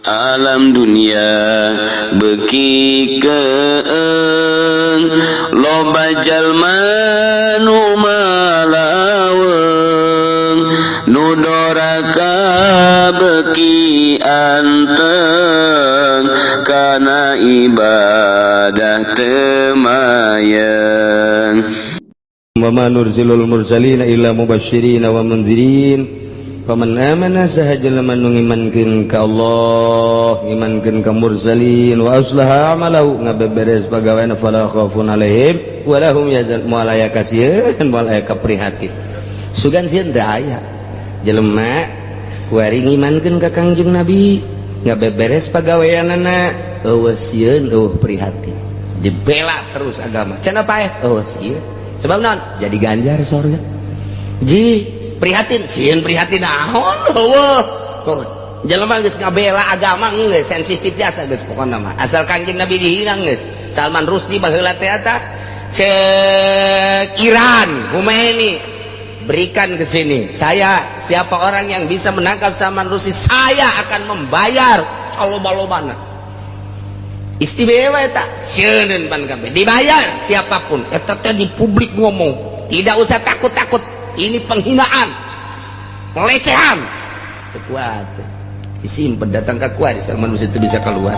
Alam dunia beuki keeng loba jalma nu malaweung nu doraka beuki anteng kana ibadah teu mayeng. Wa ma nursilul mursalina illa mubasysyirin wa mundzirin. Faman amana saha jelema nu ngimankeun ka Allah, ngimankeun ka mursalin, wa aslaha amalahu ngabeberes pagaweana, fala khaufun alaihim wa lahum yahzanun. Moal aya kasieun, moal aya kaprihatin. Sugan sieun teu aya. Jelema kuari ngimankeun ka Kangjeng Nabi, ngabeberes pagaweanana, eueuh sieun, eueuh prihatin. Dibela terus agama. Cenah paeh, eueuh sieun. Sebab naon? Jadi ganjar sorga. Ji prihatin, sieun prihatin naon? Eueuh. Jelema geus ngabela agama geus sensitif jasa geus pokona mah. Asal Kangjeng Nabi dihina geus. Salman Rushdie baheula teh eta cek Iran, Khomeini berikan ke sini. Saya siapa orang yang bisa menangkap Salman Rushdie, saya akan membayar saloba-lobana. Istimewa eta, sieun pan kabeh dibayar siapapun. Eta teh di publik ngomong, tidak usah takut-takut. Ini penghinaan, pelecehan. Kuat. Disimpan datang ke kuat, Salman Rushdie itu bisa keluar.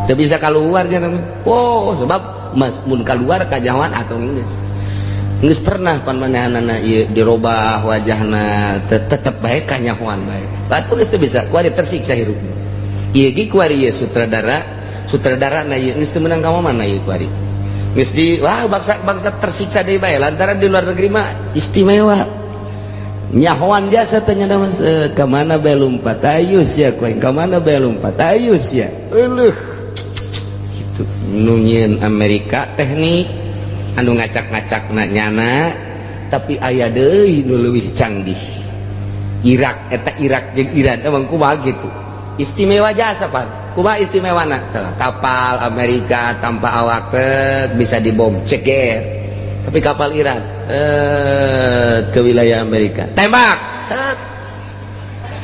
Tidak bisa keluar dia namanya. Oh, sebab mas mun keluar kajawan atau geus. Geus pernah pan manehanana ieu dirobah wajahna tetep bae kanyahoan bae. Batu geus teu bisa, kuari tersiksa hirup. Ieu ge kuari ieu sutradara, sutradara na ieu geus teu meunang ka mana ieu kuari. Geus di wah bangsa bangsa tersiksa deui bae lantaran di luar negeri mah istimewa. Nyahoan jasa teh nya mas ka mana bae lumpat ayo sia kuing, ka mana bae lumpat ayo sia. Euleuh. Kitu nu nyieun Amerika teknik anu ngacak-ngacakna nyana, tapi aya deui nu leuwih canggih. Irak eta Irak jeung Iran emang kumaha gitu. Istimewa jasa pan. Kumaha istimewana? Teu, kapal Amerika tanpa awak teh bisa dibom ceger. Tapi kapal Iran ke wilayah Amerika. Tembak. Set.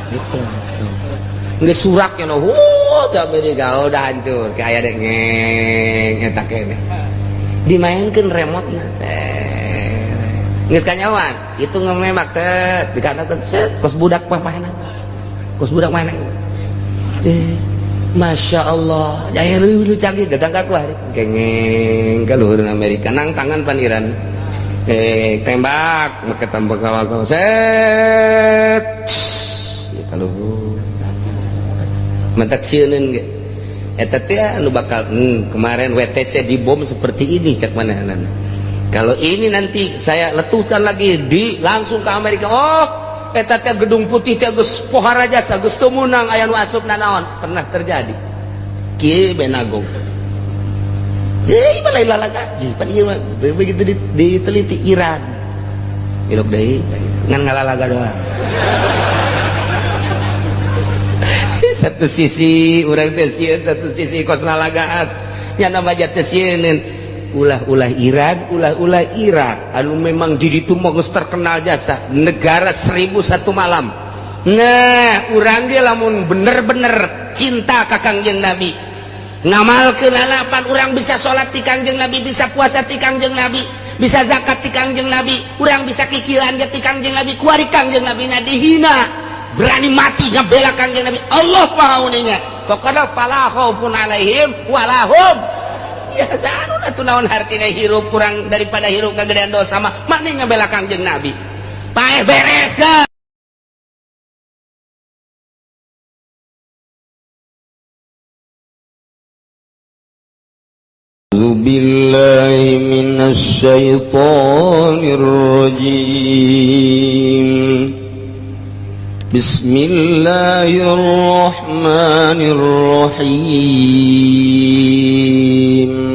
Gitu. Geus surak nya ke Amerika udah hancur. Kayak deh ngeng eta keneh. Dimainkeun remote-na. Geus kanyawan, itu ngemembak teh dikatakan set kos budak mah mainan. Kos budak mainan. Teh Masya Allah, jaya lu canggih datang ke aku hari. Gengeng ke luhur Amerika, nang tangan pan Iran. Tembak, make tambah kawal set. Ya kaluhur. Mentak sieuneun ge. Eta teh anu bakal kemarin WTC dibom seperti ini cek manehanana. Kalau ini nanti saya letuhkan lagi di langsung ke Amerika. Oh, eta teh gedung putih teh geus pohara jasa, geus teu meunang aya nu asup nanaon. Pernah terjadi. Kieu benagong. Hei, mah lain lalagaji, pan ieu mah begitu diteliti Iran. Ilok deui ngan ngalalaga doang. Satu sisi urang teh sieun, satu sisi kos lalagaan. Nya nama teh sieuneun. Ulah-ulah Iran, ulah-ulah Irak anu memang di ditu mah geus terkenal jasa negara 1001 malam. Nah, urang ge lamun bener-bener cinta ka Kangjeng Nabi, ngamalkeun lalapan urang bisa salat ti Kangjeng Nabi, bisa puasa ti Kangjeng Nabi, bisa zakat ti Kangjeng Nabi, urang bisa kikieuan ge ti Kangjeng Nabi, kuari Kangjeng Nabi na dihina, berani mati ngabela Kangjeng Nabi. Allah Maha Uninga. Pokona fala khaufun alaihim walahum ya anu atuh naon hartina hirup kurang daripada hirup kagedean dosa mah mani ngabela Kangjeng Nabi. Paeh beres. A'udzu billahi minasy syaithanir rajim. Bismillahirrahmanirrahim.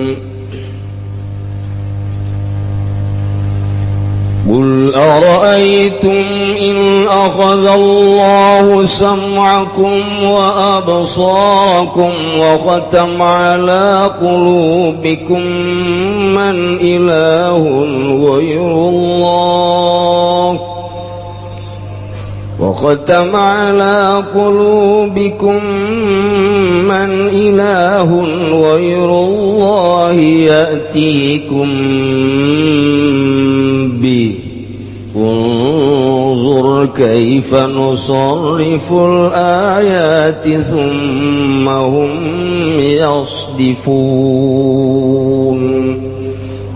Qul ara'aytum in akhadha Allahu sam'akum wa absarakum wa khatama ala qulubikum man ilahun ghairullah wa khatama ala qulubikum ya'tikum bi unzur kaifa nusarriful ayati thumma hum yasdifun.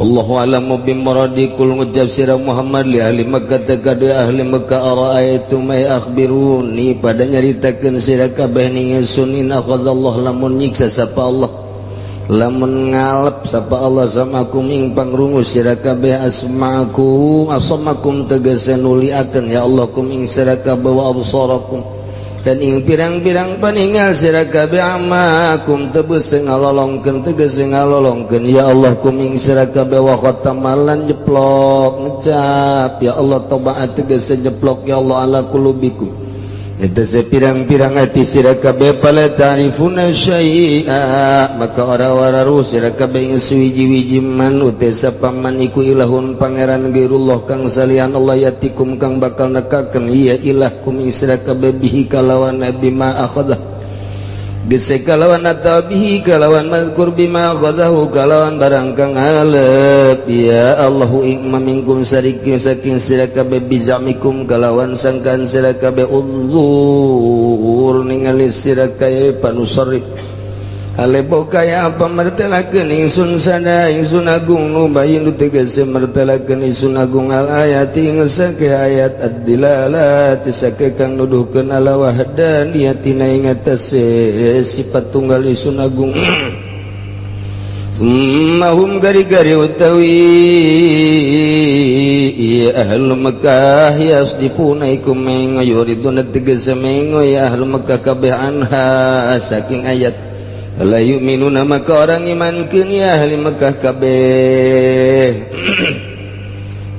Allahu a'lamu bimuradi kul ngucap sira Muhammad li ahli Makkah tekadu ahli Makkah ara'aitum ay akhbiruni pada nyaritakeun sira kabeh ning ingsun in akhadallah lamun nyiksa sapa Allah lamun ngalep sapa Allah samakum ing pangrungu sira kabeh asma'akum asamakum tegese nuliakeun ya Allah kum ing sira kabeh wa absarakum dan ing pirang-pirang paningal sira kabeh amakum tebus ngalolongkeun tegese ngalolongkeun ya Allah kum ing sira kabeh wa khatamalan jeplok ngecap ya Allah tobaat tegese jeplok ya Allah ala kulubikum eta pirang-pirang ati sira kabeh pala ta'rifuna syai'a maka ora-ora ruh sira kabeh ing suwiji-wiji man uta sapa man iku ilahun pangeran gairullah kang salian Allah yatikum kang bakal nekakeun ieu ilah kum ing sira kabeh bihi kalawan bima akhadha gese kalawan atawa bihi kalawan mazkur bima akhadahu kalawan barang kang alep ya Allahu ing mamingkum sarikin saking sira kabeh bizamikum kalawan sangkaan sira kabeh unzur ningali sira kabeh panusarrif alebo kaya apa mertelakeun ingsun sada ingsun agung nu bayin tegese mertelakeun ingsun agung al ayati ing sake ayat ad-dilalat sake kang nuduhkeun ala wahdaniyatina ing atase sifat tunggal ingsun agung. Summa hum gari-gari utawi ahlu Mekah yasdifuna iku mengo yuriduna tegese mengo ya ahlu Mekah kabeh anha saking ayat la yu'minuna maka orang imankeun ya ahli Mekah kabeh.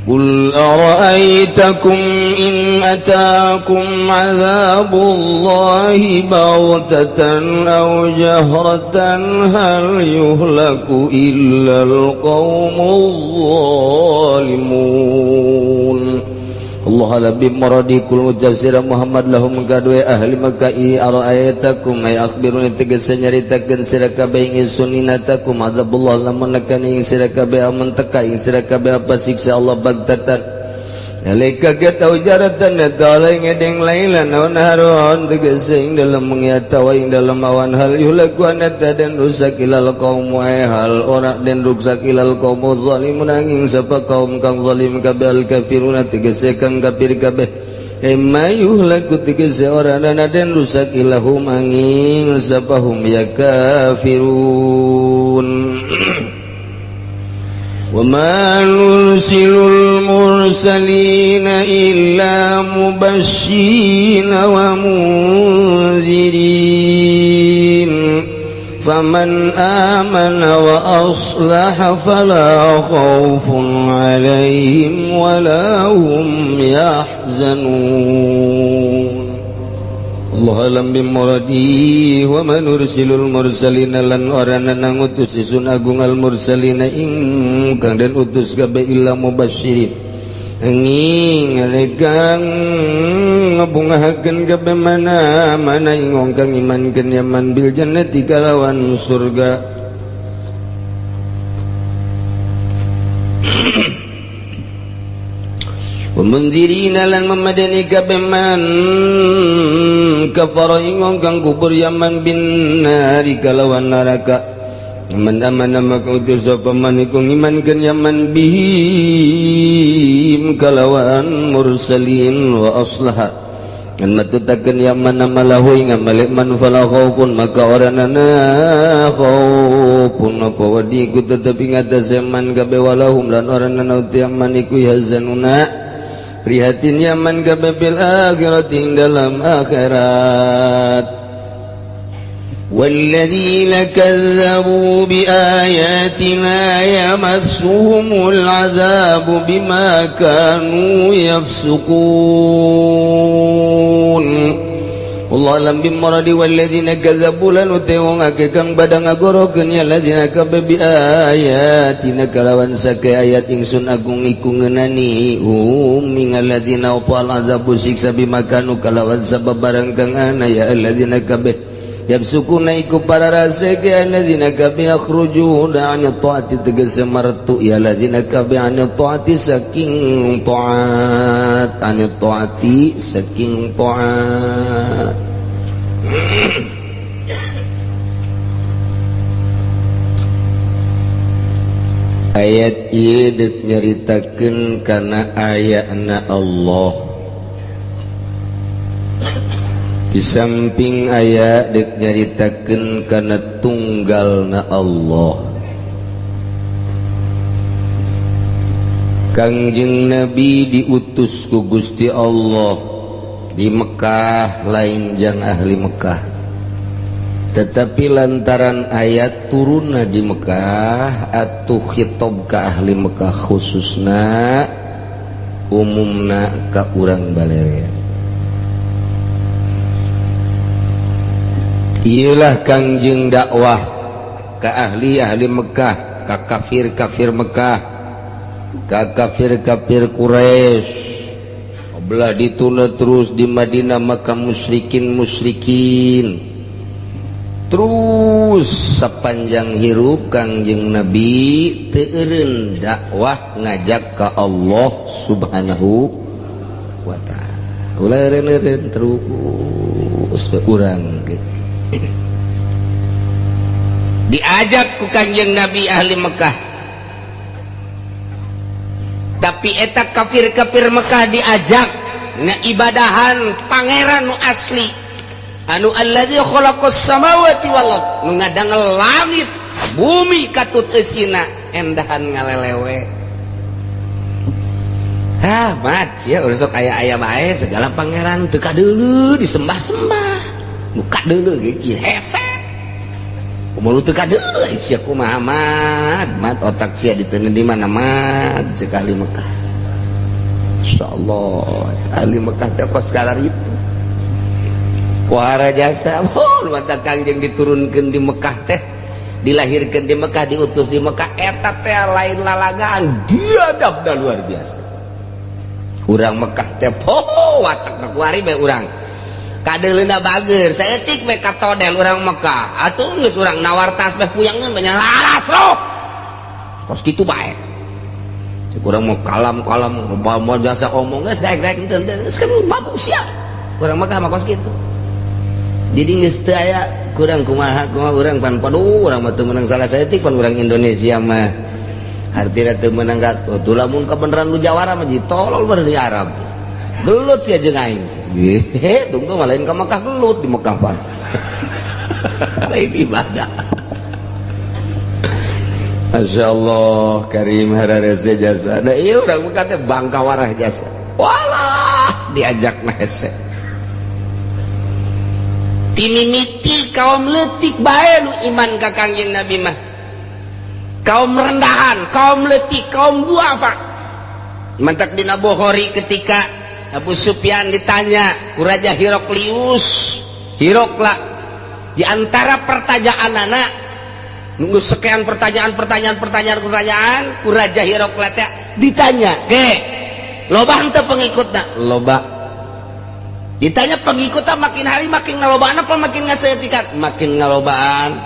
Qul ara'aitakum in ataakum 'adzabullahi baghtatan aw jahratan hal yuhlaku illal qaumul zalimun. Allah lebih maradi kul mujazira Muhammad lahum kadue ahli Makkah ara'aitakum ay akhbiruni tegese nyaritakeun sira kabeh ingsun inatakum adzabullah lamun nekani ing sira kabeh amun teka ing sira kabeh apa siksa Allah bagtatan alika kaget au jaratan ta'ala ing edeng lailan aw naharon tegese ing dalem wengi atawa ing dalem awan hal yuhlaku anata den rusak ilal qaum wa hal ora den rusak ilal qaum zalimun angin sapa kaum kang zalim kabeh al kafiruna tegese kang kafir kabeh emma yuhlaku tegese ora ana den rusak ilahum angin sapa hum ya kafirun. وما نرسل المرسلين إلا مبشرين ومنذرين فمن آمن وأصلح فلا خوف عليهم ولا هم يحزنون. Allah alam bimuradi wa ma nursilul mursalina lan orana ngutus isun agung al mursalina ing kang den utus kabeh illa mubasyirin angin kang ngebungahakeun kabeh mana mana ing wong kang imankeun yaman bil jannati kalawan surga. Munzirina lan memadani kabeh man kafara ing wong kang kubur yaman bin nari kalawan neraka man amana maka utus sapa man iku ngimankeun yaman bihim kalawan mursalin wa aslaha an matutakeun yaman amalahu ing amale man fala khaufun maka ora nana khaufun apa wedi iku tetep ing atase man kabeh walahum lan ora nana uti yaman iku yazanuna prihatin yaman kabeh bil akhirat ing dalam akhirat. والذين كذبوا بآياتنا يمسهم العذاب بما كانوا يفسقون. Allah alam bimuradi walladzina kadzabu lan wong akeh kang padha ngagorokeun ya ladzina kabeh bi ayatina kalawan sake ayat ingsun agung iku ngeunani hum mingal ladzina apa azabu siksa bimakanu kalawan sabab barang kang ana ya alladzina kabeh Yabsukuna iku para raseke alladzina kabi yakhrujuna an taati tegese martu ya alladzina kabi an taati saking taat an taati saking taat. Ayat ieu deuk nyaritakeun kana ayana Allah. Di samping aya dek nyaritakeun kana tunggalna Allah. Kangjeng Nabi diutus ku Gusti Allah di Mekah lain jang ahli Mekah. Tetapi lantaran ayat turunna di Mekah atuh khitab ka ahli Mekah khususna umumna ka urang balerea. Iyalah Kangjeng dakwah ke ahli-ahli Mekah, ke kafir-kafir Mekah, ke kafir-kafir Quraisy. Belah dituna terus di Madinah maka musyrikin-musyrikin. Terus sepanjang hirup Kangjeng Nabi teu eureun dakwah ngajak ka Allah Subhanahu wa taala. Ulah eureun terus urang gitu. Diajak ku Kanjeng Nabi ahli Mekah, tapi eta kafir-kafir Mekah diajak ngaibadahan pangeran nu asli anu allazi khalaqas samawati wal ard, nu ngadangel langit bumi katut eusina endahan ngalelewe. Ah mat sia urang sok aya-aya bae segala pangeran teu kadeuleu disembah-sembah. Muka dulu gitu hese kumaha teu kadeuleu sia kumaha mat mat otak sia diteungeun di mana mat cek ahli Mekah. Insyaallah ahli Mekah teh kos kalar itu kuara jasa oh mata Kangjeng diturunkeun di Mekah teh dilahirkeun di Mekah diutus di Mekah eta teh lain lalagaan diadab luar biasa. Urang Mekah teh poho watak kuari bae urang kadeuleuna bager saeutik we katodel urang Mekah atuh geus urang nawar tasbih puyangeun banyak laras roh kos kitu bae cek urang mau kalam-kalam mau jasa omong geus daek-daek henteu geus kan bagus sia urang Mekah mah kos kitu. Jadi geus teu aya kurang kumaha kumaha urang pan paduh urang mah teu meunang salah saeutik pan urang Indonesia mah hartina teu meunang atuh lamun kabeneran nu jawara mah tolol bae di Arab gelut sia jeung aing. Hehe, tunggu malah lain ke Mekah gelut di Mekah pan. Lain ibadah. Masya Allah, Karim hararese jasa. Nah iya urang Mekah teh bangka warah jasa. Walah, diajak na hese. Timimiti kaum leutik bae nu iman ka Kangjeng Nabi mah. Kaum rendahan, kaum leutik, kaum duafa. Mantak dina Bukhari ketika Abu Sufyan ditanya ku Raja Hiroklius, Hirokla di antara pertanyaan anak nunggu sekian pertanyaan ku Raja Hirokla teh ditanya, "Ge, loba henteu pengikutna?" Loba. Ditanya pengikutna makin hari makin ngalobaan apa makin ngaseutikan? Makin ngalobaan.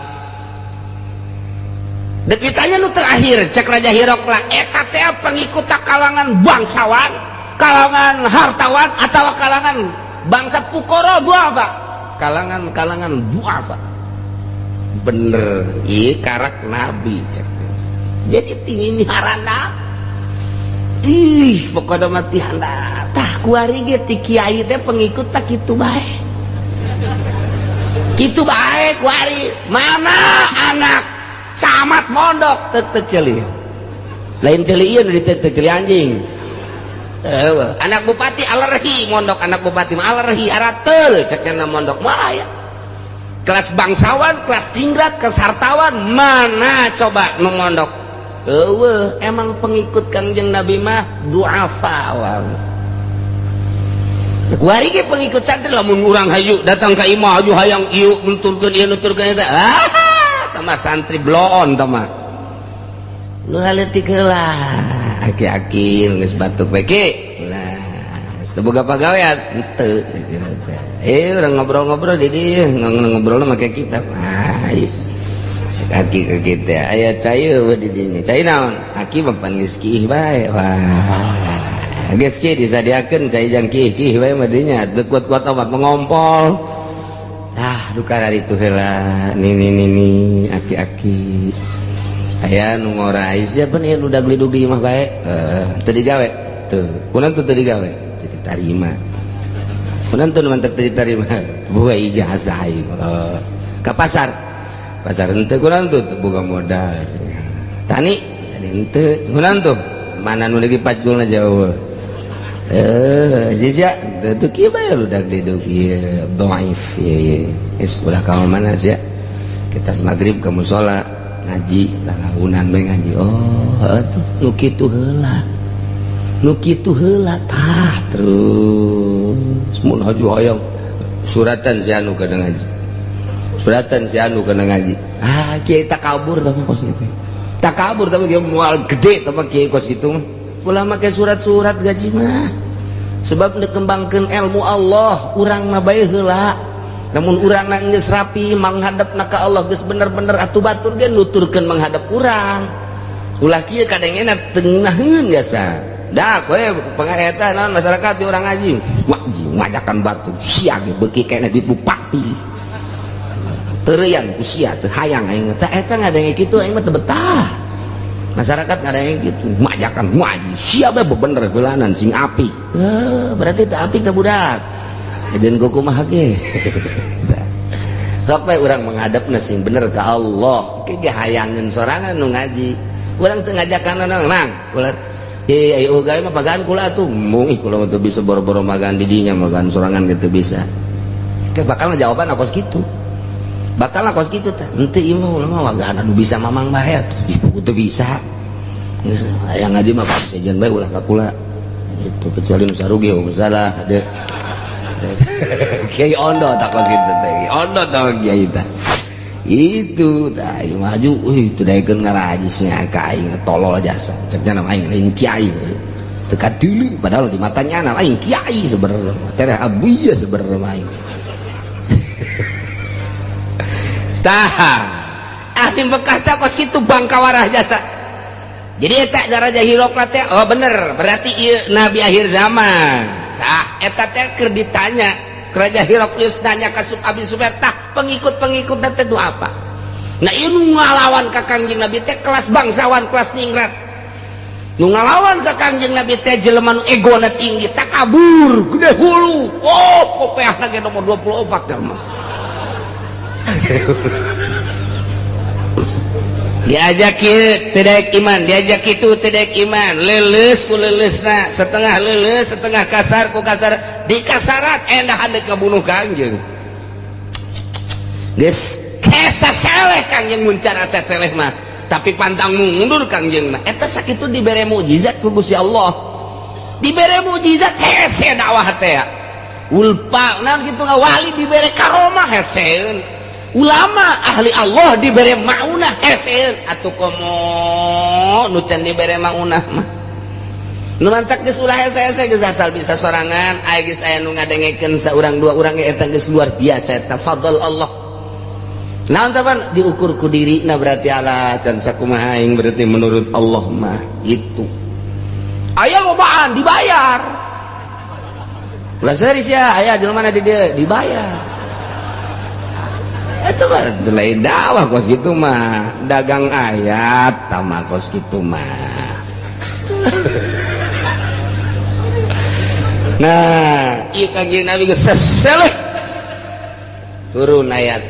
Dek ditanya nu terakhir cek Raja Hirokla, eta teh pengikutna kalangan bangsawan, kalangan hartawan atau kalangan bangsa pukoro duafa? Kalangan-kalangan duafa. Bener ieu karak nabi cek. Jadi tinggi harana ih pokokna mah ti handap tah kuari ge ti kiai teh pengikut tak kitu bae. Kitu bae kuari mana anak camat mondok teu teu ceuli. Lain ceuli ieu nu diteu teu ceuli anjing. Anak bupati alergi mondok, anak bupati mah alergi arateul cekna mondok malah ya. Kelas bangsawan, kelas tingkat, kelas hartawan mana coba nu mondok? Eueuh, emang pengikut Kangjeng Nabi mah duafa awal. Kuari ge pengikut santri lamun urang hayu datang ka imah hayu hayang ieu nuturkeun ieu nuturkeun eta. Ah, tah santri bloon tah mah. Nu haleutik heula. Aki-aki geus batuk bae ki. Lah, geus Teu boga pagawean henteu. Urang ngobrol-ngobrol di dieu, ngobrol make kitab. Ah, aki ke kita aya cai eueuh di dinya. Cai naon? Aki mah pan geus kiih bae. Wah. Geus kieu disadiakeun cai jang kiih-kiih bae mah dinya. Teu kuat-kuat obat mengompol. Ah, duka itu heula. Nini nini aki-aki. Aya nu ngora siapa nih udah glidug di imah bae. Teu digawe. Tuh, kunaon tuh teu digawe? Teu ditarima. Kunaon tuh mantak teu ditarima? Boga ijazah aing. Ka pasar. Pasar henteu kunaon tuh teu boga modal. Tani henteu kunaon tuh? Mana nu lagi paculna jauh. Sia teu kieu bae udah glidug ieu dhaif ieu. Geus ulah ka mana sia? Kita maghrib ke musola ngaji, lalaunan bae ngaji. Oh, heuh tuh nu kitu heula. Nu kitu heula tah terus mun haju hayang suratan si anu kana ngaji. Suratan si anu kana ngaji. Ah, kiai takabur tah kos kitu. Takabur tah kieu moal gede tah kiai kos kitu mah. Ulah make surat-surat gaji mah. Sebab dikembangkeun ilmu Allah, urang mah bae heula. Namun urang geus rapi menghadap ka Allah geus bener-bener atuh batur ge nuturkeun menghadap urang. Ulah kieu kadangena teu ngeunaheun biasa. Dah kowe pangaeta naon masyarakat di urang ngaji. Ngaji ngajakan batu sia ge beuki keneh duit bupati. Teureyan ku sia teu hayang aing teh eta ngadenge kitu aing mah teu betah. Masyarakat ngadenge kitu ngajakan ngaji sia bae bebener heulanan sing apik. Berarti teu apik teh budak. Edeun kumaha ge. Sok bae urang menghadapna sing bener ka Allah. Ke ge hayangeun sorangan nu ngaji. Urang teu ngajakan naon mang. Ulah ye ayo gawe mah pagaan kula atuh. Mung ih kula mah teu bisa boro-boro magan di dinya magan sorangan gitu bisa. Ke bakal jawaban kos kitu. Bakal kos kitu teh. Henteu ieu mah ulah mah wagaan anu bisa mamang bae atuh. Ih teu bisa. Geus hayang ngaji mah sejen bae ulah ka kula. Itu kecuali nu sarugi salah de. Kiai ondo tak kos kitu teh. Ondo tah kiai teh. Itu tah maju euy teu daekeun ngarajisnya ka aing tolol jasa. Ceknya nama aing lain kiai. Teu kadeuleu padahal di matanya nama aing kiai sebenarnya. Teh abuya sebenarnya aing. Tah, ahli Mekah teh kos kitu bangkawarah jasa. Jadi eta daraja Hirokla teh oh bener, berarti ieu nabi akhir zaman. Tah, eta teh keur ditanya Raja Hiroklius nanya ka Abi Sufyan, tah pengikut-pengikut teh nu apa? Nah ieu nu ngalawan ka Kangjeng Nabi teh kelas bangsawan, kelas ningrat. Nu ngalawan ka Kangjeng Nabi teh jelema nu egona tinggi, takabur, gede hulu. Oh, kopeahna ge nomor 24 dah mah. Diajak kieu teu daek iman, diajak kitu teu daek iman, leuleus ku leuleusna, setengah leuleus, setengah kasar ku kasar, dikasarat endah handek ngabunuh Kangjeng. Geus kesa seleh Kangjeng mun cara saseleh mah, tapi pantang mundur Kangjeng mah. Eta sakitu dibere mukjizat ku Gusti Allah. Dibere mukjizat hese dakwah teh. Ulpa naon kitu wali dibere karomah heseun. Ulama ahli Allah dibere maunah heseun atuh komo nu can dibere maunah mah. Nu mantak geus ulah hese-hese geus asal bisa sorangan aya geus aya nu ngadengekeun saurang dua urang ge eta geus luar biasa eta fadl Allah. Naon saban diukur ku dirina berarti ala can sakumaha aing berarti menurut Allah mah gitu. Aya lobaan dibayar. Ulah seuris ya aya jelema di dieu dibayar. Itu mah lain dakwah kos gitu mah dagang ayat tama kos gitu mah. Nah ieu Kangjeng Nabi geus seseleh turun ayat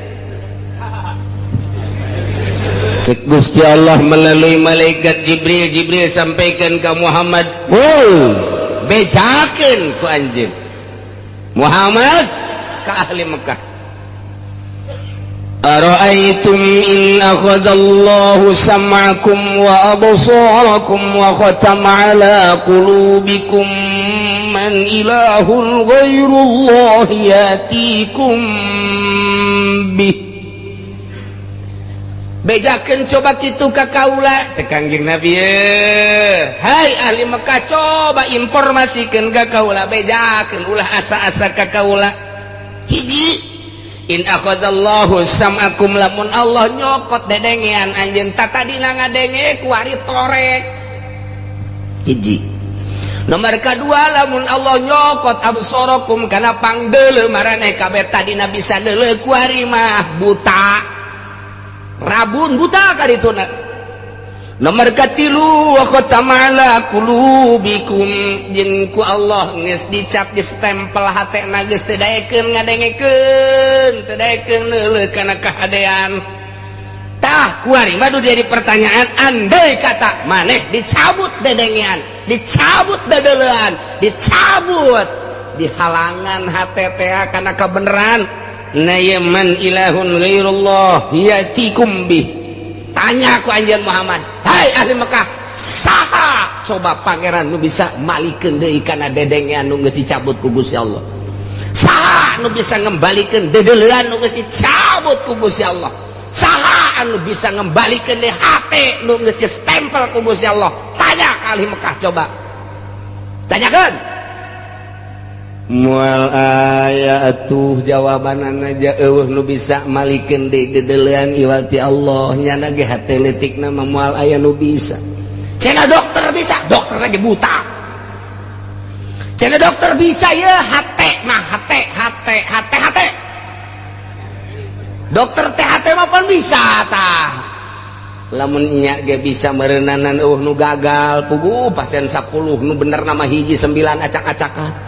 cek Gusti Allah melalui malaikat Jibril. Jibril sampaikan ke Muhammad, "Oh, bejakeun ku anjeun Muhammad ka ahli Mekah. Ara'aytum in akhadallahu sam'akum wa absarakum wa khatama ala qulubikum man ilahun ghairullahi yatikum bih. Bejakeun coba kitu ka kaula, cek Kangjeng Nabi ye. Hai ahli Mekah, coba informasikeun ka kaula, bejakeun ulah asa-asa ka kaula. Hiji, in akhadallahu sam'akum, lamun Allah nyokot dedengean anjeun tatadina ngadenge kuari torek. Hiji. Nomor kedua, lamun Allah nyokot absarakum kana pangdeuleu maraneh kabeh tadina bisa deuleu kuari mah buta. Rabun buta kadituna. Nomor katilu, wa khatama ala qulubikum, jeung ku Allah geus dicap distempel hatena geus teu daekeun ngadengekeun, teu daekeun neuleuh kana kahadean. Tah kuari mah jadi pertanyaan, andai kata maneh dicabut dedengean, dicabut dedeleuan, dicabut dihalangan hate teh kana kabeneran, na man ilahun ghairullah yatikum bih. Tanya ku anjeun Muhammad, hai ahli Mekah, saha coba pangeran nu bisa malikeun deui kana dedengean nu geus dicabut ku Gusti Allah? Saha nu bisa ngembalikeun dedeleuan nu geus dicabut ku Gusti Allah? Saha anu bisa ngembalikeun deui hate nu geus distempel ku Gusti Allah? Tanya ka ahli Mekah, coba tanyakeun. Moal aya atuh jawabanana aja, eueuh nu bisa malikeun deui dedeleuan iwal ti Allah. Nyana ge hate leutikna mah moal aya nu bisa. Cenah dokter bisa, dokter lagi buta. Cenah dokter bisa ya hate mah hate hate hate hate. Dokter THT mah pan bisa tah. Lamun nya ge bisa meureunanan, eueuh nu gagal. Puguh pasien 10 nu bener nama hiji, 9 acak-acakan.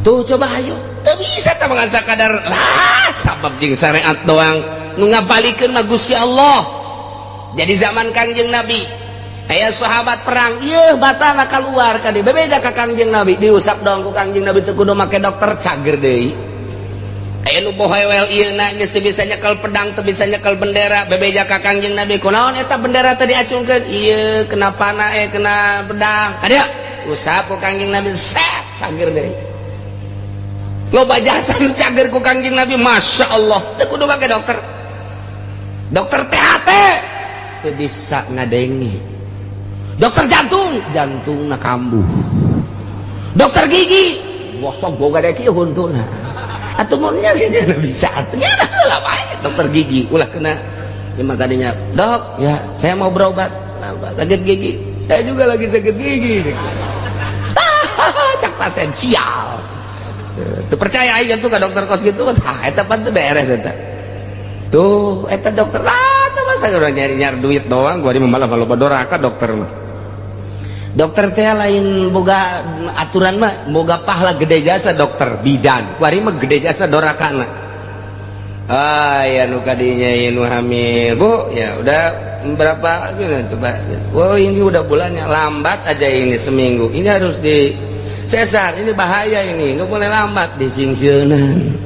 Tuh coba ayo, teu bisa tah mangan sakadar lah sabab jeung syariat doang nu ngabalikeun mah Gusti Allah. Jadi zaman Kangjeng Nabi aya sahabat perang, ieu batana keluar ka dieu, bebeda ka Kangjeng Nabi, diusap doang ku Kangjeng Nabi, teu kudu make dokter, cager deui. Aya nu bohewel ieu na geus teu bisa nyekel pedang, teu bisa nyekel bendera, bebeja ka Kangjeng Nabi, kunaon eta bendera tadi acungkeun? Ieu kena panah, kena pedang. Ka dieu usap ku Kangjeng Nabi, set cager deui. Loba jasa nu cager ku Kangjeng Nabi, Masya Allah, teu kudu make dokter. Dokter THT teu bisa ngadenge. Dokter jantung, jantungna kambuh. Dokter gigi, bosok boga dek ieu huntuna. Atuh mun nya ge bisa atuh nya heula wae dokter gigi ulah kena ieu mah kadinya. Dok, ya saya mau berobat. Kenapa? Sakit gigi. Saya juga lagi sakit gigi. Cak pasien sial. Teu percaya aing tuh ka dokter kos gitu, tah eta pan teu beres eta. Tuh, eta dokter lah, teu masa udah nyari-nyari duit doang, gua di malah loba doraka dokter mah. Dokter teh lain boga aturan mah, boga pahala gede jasa dokter bidan. Kuari mah gede jasa dorakana. Ah, ya nu kadinya ya nu hamil, Bu, ya udah berapa gini coba. Oh, ini udah bulannya lambat aja ini seminggu. Ini harus di sesar, ini bahaya ini, nggak boleh lambat disingsieunan.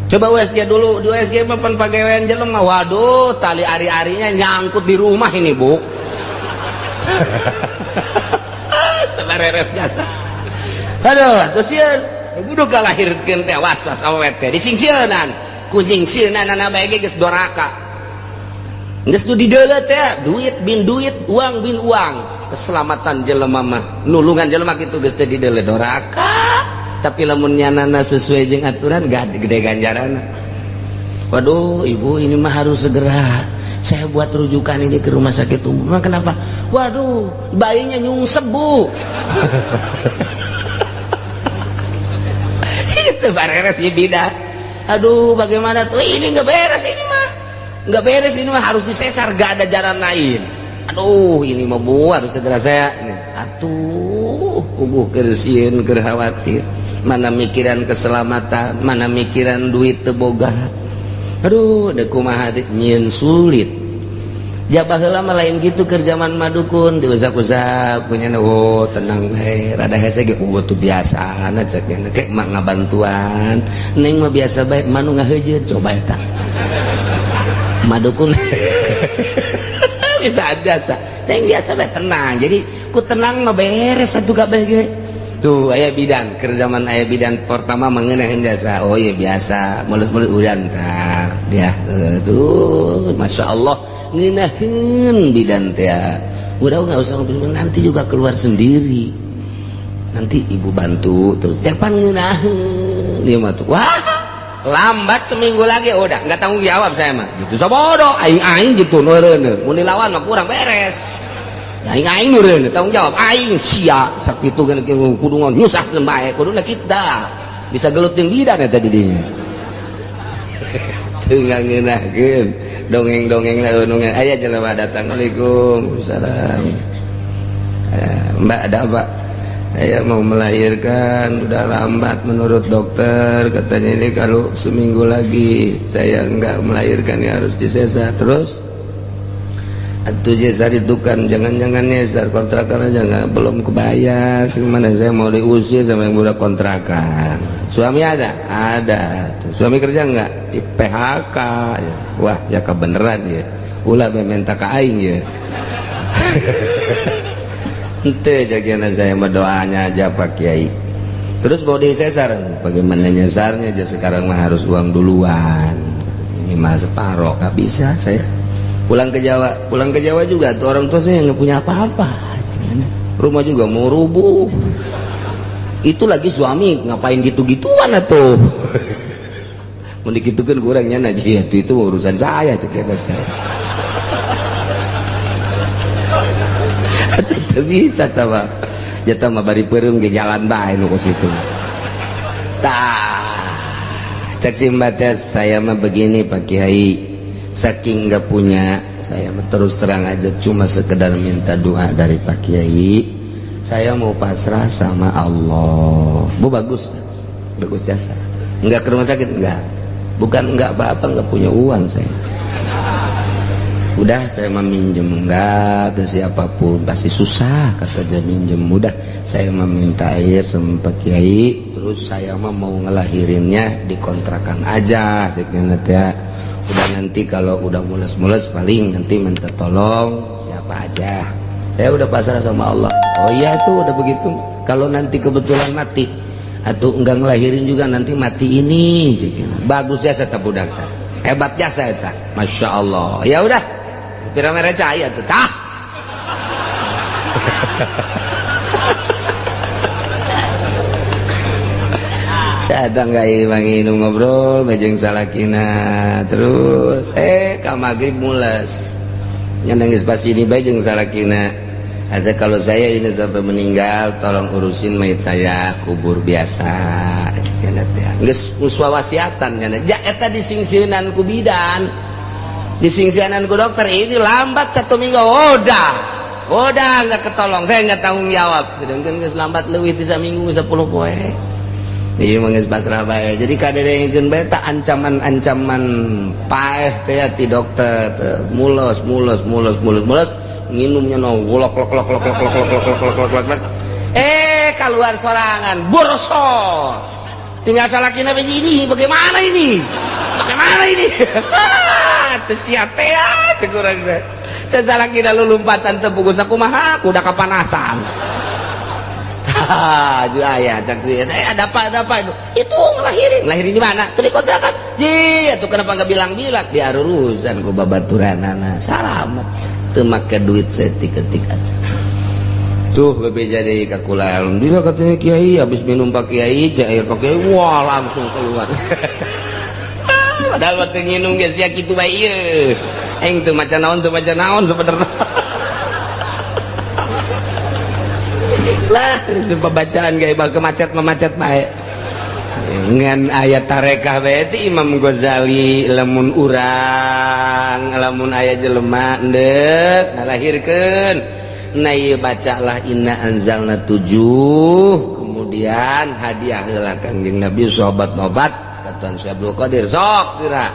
Coba USG dulu, di USG mah pan pagawean jelema, waduh, tali ari-arinya nyangkut di rumah ini, Bu. Beres jasa. Aduh, terus sieun, kudu kalahirkeun teh was-was awet teh disingsieunan. Ku nyingsieunan bae ge geus doraka. Geus nu dideuleu teh duit bin duit, uang bin uang. Keselamatan jelema mah, nulungan jelema kitu geus teh dideuleu doraka. Tapi lamun nyanana sesuai jeung aturan gak gede ganjaran. Waduh, ibu ini mah harus segera saya buat rujukan ini ke rumah sakit umum. Emang kenapa? Waduh, bayinya nyungsep, Bu. Itu beres ya bidan. Aduh, bagaimana tuh? Ini nggak beres ini mah. Nggak beres ini mah, harus disesar, gak ada jalan lain. Aduh, ini mah Bu harus segera saya. Atuh, puguh keur sieun, keur khawatir. Mana mikiran keselamatan, mana mikiran duit teu boga. Aduh, dek kumaha nyieun sulit. Jabah heula mah lain gitu keur zaman madukun diusap-usap punya, oh tenang we, rada hese ge, oh tuh biasa cek nya kayak mak ngabantuan neng mah biasa bae manu ngaheujeun coba eta madukun bisa biasa neng biasa bae tenang. Jadi ku tenang mah beres satu kabeh ge. Tuh aya bidan, keur zaman aya bidan pertama mengenahin jasa. Oh iya biasa, mulus-mulus udan tar dia tuh, masya Allah ngenahin bidan teh. Udah nggak usah ngobrol, nanti juga keluar sendiri. Nanti ibu bantu terus. Jangan ngenahin dia mah tuh. Wah, lambat seminggu lagi udah nggak tanggung jawab saya mah. Gitu sabodo aing-aing gitu nureun. Mun dilawan mah kurang beres. Aing aing nureun tanggung jawab aing sia sakitu kan kudu nyusahkeun bae kuduna kita bisa gelutin bidan eta di dinya. Teu ngeunahkeun dongeng-dongeng dongeng aya jelema datang, waalaikumsalam. Mbak, ada apa? Saya mau melahirkan, udah lambat menurut dokter katanya. Ini kalau seminggu lagi saya enggak melahirkan ya harus disesar. Terus atau nyesar itu kan jangan-jangan nyesar kontrakan aja nggak belum kebayar, gimana saya mau diusir sama yang udah kontrakan. Suami ada? Ada. Tuh, suami kerja nggak? Di PHK. Wah ya kebeneran ya, ulah minta ke aing ya. Ente jagana saya berdoanya aja Pak Kiai. Terus mau disesar bagaimana nyesarnya aja sekarang mah harus uang duluan, ini mah separoh gak bisa. Saya pulang ke Jawa, pulang ke Jawa juga tuh orang tua saya nggak punya apa-apa, rumah juga mau rubuh. Itu lagi suami ngapain gitu-gituan atau mau dikitukan kurangnya naji itu urusan saya cek itu bisa tawa jatah mah bari peureum ge jalan bae nu kos itu. Tah cek si Mbak teh, saya mah begini Pak Kiai, saking nggak punya saya terus terang aja cuma sekedar minta doa dari Pak Kiai, saya mau pasrah sama Allah. Bu bagus, bagus jasa. Nggak ke rumah sakit nggak, bukan nggak apa-apa, nggak punya uang saya. Udah saya meminjem enggak ke siapapun pasti susah kata dia minjem. Udah saya meminta air sama Pak Kiai, terus saya mah mau ngelahirinnya di kontrakan aja ya. Udah nanti kalau udah mules-mules paling nanti minta tolong siapa aja. Saya udah pasrah sama Allah. Oh iya tuh udah begitu. Kalau nanti kebetulan mati atau enggak ngelahirin juga nanti mati ini. Bagus ya saya budak. Hebat jasa eta. Masya Allah. Ya udah. Pira merah cahaya tuh. Tah. Datang ka imah nginum ngobrol bejeng salakina terus ka maghrib mules nyanangis pas ini bae jeung salakina. Ada kalau saya ini sampai meninggal tolong urusin mayat saya kubur biasa nya teh geus wasiatan nya ja eta disingsieunan ku bidan disingsieunan ku dokter ini lambat satu minggu udah nggak ketolong saya nggak tanggung jawab sedangkan geus lambat leuwih ti saminggu 10 poe. Iya mah geus pasrah bae. Jadi kaderengkeun bae tak ancaman-ancaman paeh teh ti dokter mules mules mules mules mules nginumnya no lok lok lok lok lok lok lok lok lok lok lok keluar sorangan borsol tinggal salakina begini bagaimana ini bagaimana ini teu sia teh kurang teh teh salakina lulumpatan teu pugus sakumaha kuda kapanasan. Aya cak ada apa itu ngelahirin ngelahirin di mana tuh di kontrakan ji atuh kenapa nggak bilang-bilang di urusan ku babaturanana salamet teu make duit setik-ketik aja tuh bebeja deui ka kula alhamdulillah katanya kiai habis minum Pak Kiai air Pak Kiai wah langsung keluar. Padahal waktu nginum geus sia kitu bae ieu aing teu maca naon sebenarnya. Lah pembacaan gak ibal kemacet memacet bae ngan ayat tarekah bae teh Imam Ghazali lamun urang lamun aya jelema endek ngalahirkeun nah ieu bacalah inna anzalna 7 kemudian hadiah heula Kangjeng Nabi sahabat nobat ka Tuan Syekh Abdul Qadir sok geura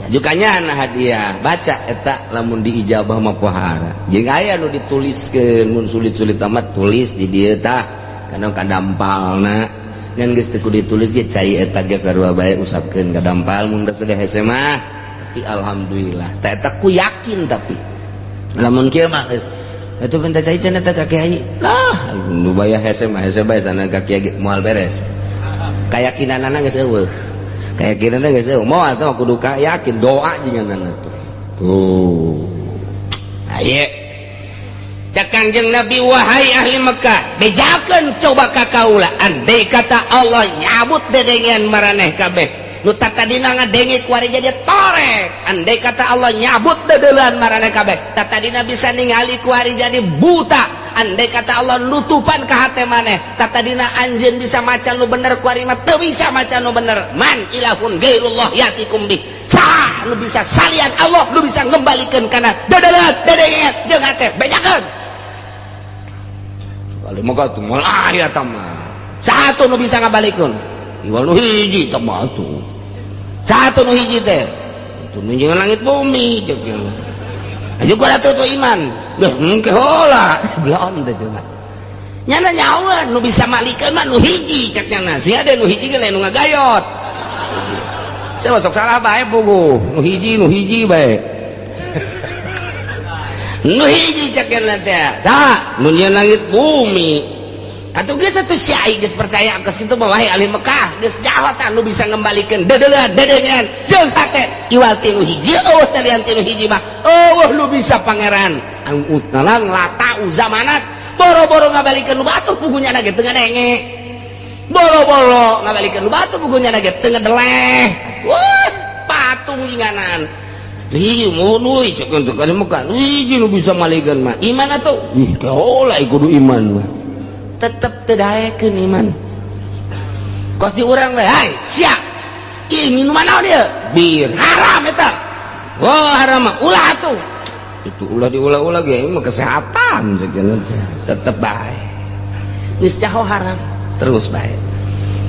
jukanya nah hadiah baca eta lamun diijabah mah pohara jeung aya nu dituliskeun mun sulit-sulit amat tulis di dieu tah kana kadampalna ngan geus teu kudu ditulis ge cai eta ge sarua bae usapkeun ka dampal mun geus hese mah. Tapi alhamdulillah tah eta ku yakin tapi lamun kieu mah geus Atuh minta cai cenah teh ka kiai. Lah, nu bayar hese mah hese bae sana ka kiai moal beres. Kayakinanana geus eueuh. Keyakinanna geus eueuh. Moal teh kudu yakin doa jinganana tuh. Tuh. Aye. Cak Kangjeng Nabi wahai ahli Mekah, bejakeun coba ka kaula andai kata Allah nyabut dedengean maraneh kabeh. Nu tatadina ngadenge kuari jadi torek. Andai kata Allah nyabut dedeulean maraneh kabeh, tatadina bisa ningali kuari jadi buta. Andai kata Allah nutupan ka hate maneh, tatadina anjeun bisa maca nu bener kuari mah teu bisa maca nu bener. Man ilahun ghairullah yatikum bih. Saha nu bisa salian Allah nu bisa ngembalikeun kana dedeulean dedengean jeung hate bejakeun. Sekali mah tuh moal aya tah mah. Satu nu bisa ngabalikeun. Iwal nu hiji tah mah tuh. Satu nu hiji teh itu nunjungan langit bumi cek ayo gua tuh iman duh engke heula belum teh cuma nyana nyawa nu bisa malikeun mah nu hiji cek nyana sia teh nu hiji ge lain nu ngagayot cenah sok salah bae puguh nu hiji bae nu hiji cek nyana teh saha nu nyieun langit bumi. Atuh geus atuh si aing geus percaya geus kitu mah wahai ahli Mekah geus nyaho tah nu bisa ngembalikeun dedeulean dedengean jeung hate iwal ti nu hiji eueuh salian ti nu hiji mah eueuh nu bisa pangeran angutnalang lata uzamanat boro-boro ngabalikeun nu batu pugunya ge teu ngadenge boro-boro ngabalikeun nu batu pugunya ge teu ngedeleh wah patung inganan ih mun euy cek teu ka Mekah hiji nu bisa malikeun mah iman atuh ih kaola kudu iman mah tetep teu daekeun iman kos di urang we hai sia ieu minuman naon ieu bir haram eta oh haram mah ulah atuh itu ulah diulah-ulah ge mah kesehatan sakieu teh tetep bae geus nyaho haram terus bae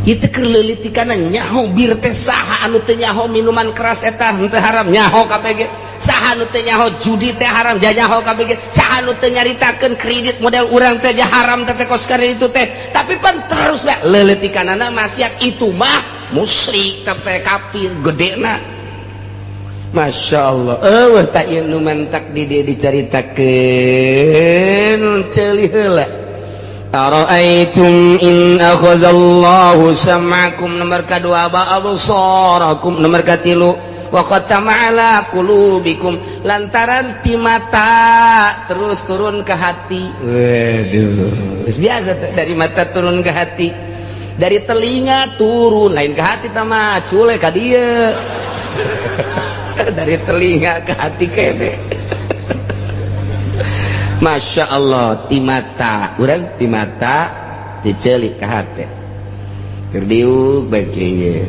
ieu teh keur leulitikanna nyaho bir teh saha anu teu nyaho minuman keras eta henteu haram nyaho kabeh ge saha nu teu nyaho judi teh haram nyaho kabeh ge saha nu teu nyaritakeun kredit model urang teh haram teh kos itu teh tapi pan terus bae leulitikanana maksiat itu mah musyrik teh kafir gedena. Masya Allah eueuh tak ieu nu mantak di dieu dicaritakeun ceuli heula ara'aitum in akhadallahu sam'akum nomor kadua wa absarakum nomor katilu wa khatama ala qulubikum lantaran ti mata terus turun ke hati. Waduh biasa tuh, dari mata turun ke hati, dari telinga turun lain ke hati tama cule ka dieu dari telinga ke hati kene. Masya Allah ti mata urang ti mata dicelik ke hati keur diuk bae kieu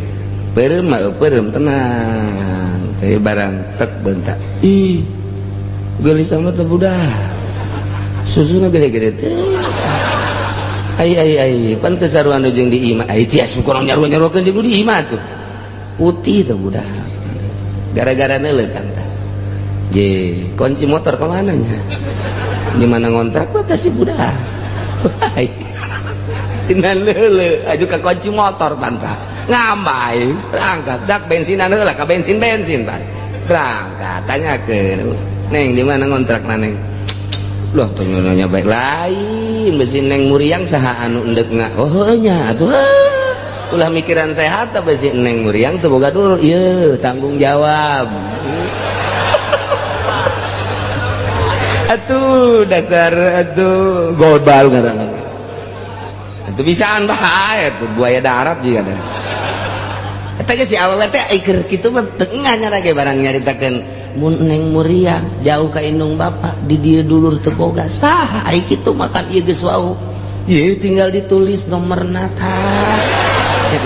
peureum mah peureum tenang teh barang tek bentak ih geulis sama teh budak susuna gede-gede teh ai ai ai pan teu sarua nu jeung di imah ai cia syukur nyaru-nyarukeun jeung di imah tuh putih teh budak gara-gara neuleuh kan tah je kunci motor ka mana nya di mana ngontrak mah kasih budak tina neuleuh aju ka kunci motor pantah ngambai berangkat dak bensinan heula ka bensin pan berangkat tanyakeun neng di mana ngontrak neng loh tanya baik lain besi neng muriang saha anu endek nga oh heuh nya atuh ulah mikiran sehat besi neng muriang teu boga dulur ieu tanggung jawab atuh dasar atuh gobal ngaranna atuh bisaan bae atuh buaya darat juga ada. Eta ge si awewe teh keur kitu mah teu ngah ge barang nyaritakeun mun neng muriang jauh ka indung bapa di dieu dulur teu boga saha ai kitu makan ieu geus wau ieu tinggal ditulis nomorna tah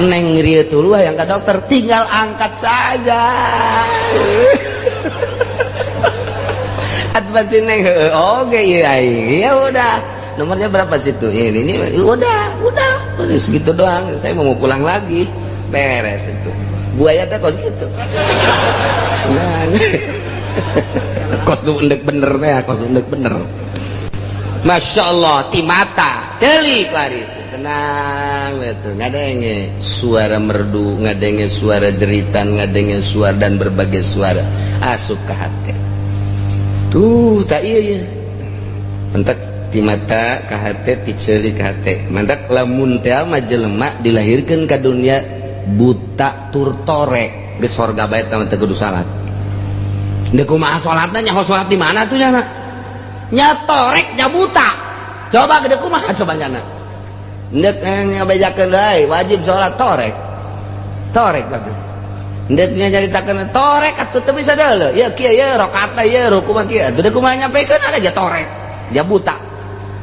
neng rieu tuluh yang ka dokter tinggal angkat saja. Atuh si neng oke ieu ai ya udah nomornya berapa situ ini udah segitu doang saya mau pulang lagi beres itu buaya teh kos gitu nah, kos nu endek bener teh kos nu endek bener. Masya Allah ti mata ceuli ku ari itu tenang betul ngadenge suara merdu ngadenge suara jeritan ngadenge suara dan berbagai suara asup ke hati tuh tak iya ya. Mentak ti mata ka hate, ti ceuli ka hate. Mantak lamun teh mah jelema dilahirkeun ka dunia buta tur torek, geus sorga bae teh teu kudu salat. Deuk kumaha salatna? Nyaho salat di mana tuh nyana? Nya torek, nya buta. Coba gede kumaha coba nyana? Ndek ngabejakeun deui wajib salat, torek. Torek berarti. Ndek nyaritakeun torek atuh teu bisa deuleu. Ya kieu ye rakaatna, ye ruku mah kieu. Atuh kumaha nyampekeun ada aja torek. Dia buta.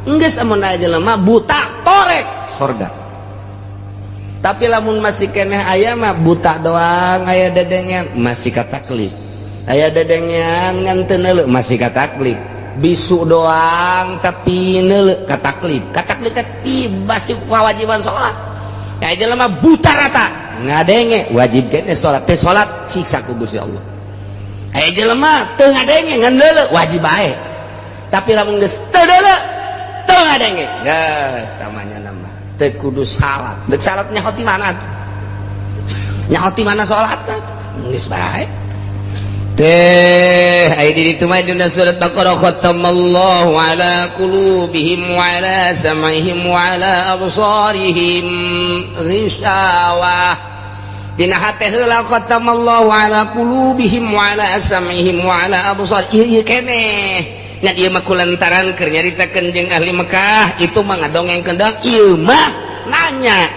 Enggeus, amun aya jelema buta torek, sorga. Tapi lamun masih keneh aya mah buta doang, aya dedengean masih kataklif. Aya dedengean ngan teu neuleu masih kataklif. Bisu doang tapi neuleu kataklif. Kataklif teh tiba si kewajiban salat. Ya jelema buta rata ngadenge wajib kene salat, teh salat siksa ku Gusti Allah. Aya jelema teu ngadenge ngan neuleu wajib bae. Tapi lamun geus teu deuleu teu ngadenge, geus tamanya nama teu kudu salat. Deuk salat nyaho ti mana? Nyaho ti mana salat? Geus bae. Teh aya di ditu mah dina surat Baqarah, khatamallahu ala qulubihim wa ala sam'ihim wa ala absarihim ghishawah. Dina hate heula, khatamallahu ala qulubihim wa ala sam'ihim wa ala absar. Ieu ieu keneh nya, ieu mah kulantaran keur nyaritakeun jeung ahli Mekah, itu mah ngadongengkeun doang, ieu mah nanya.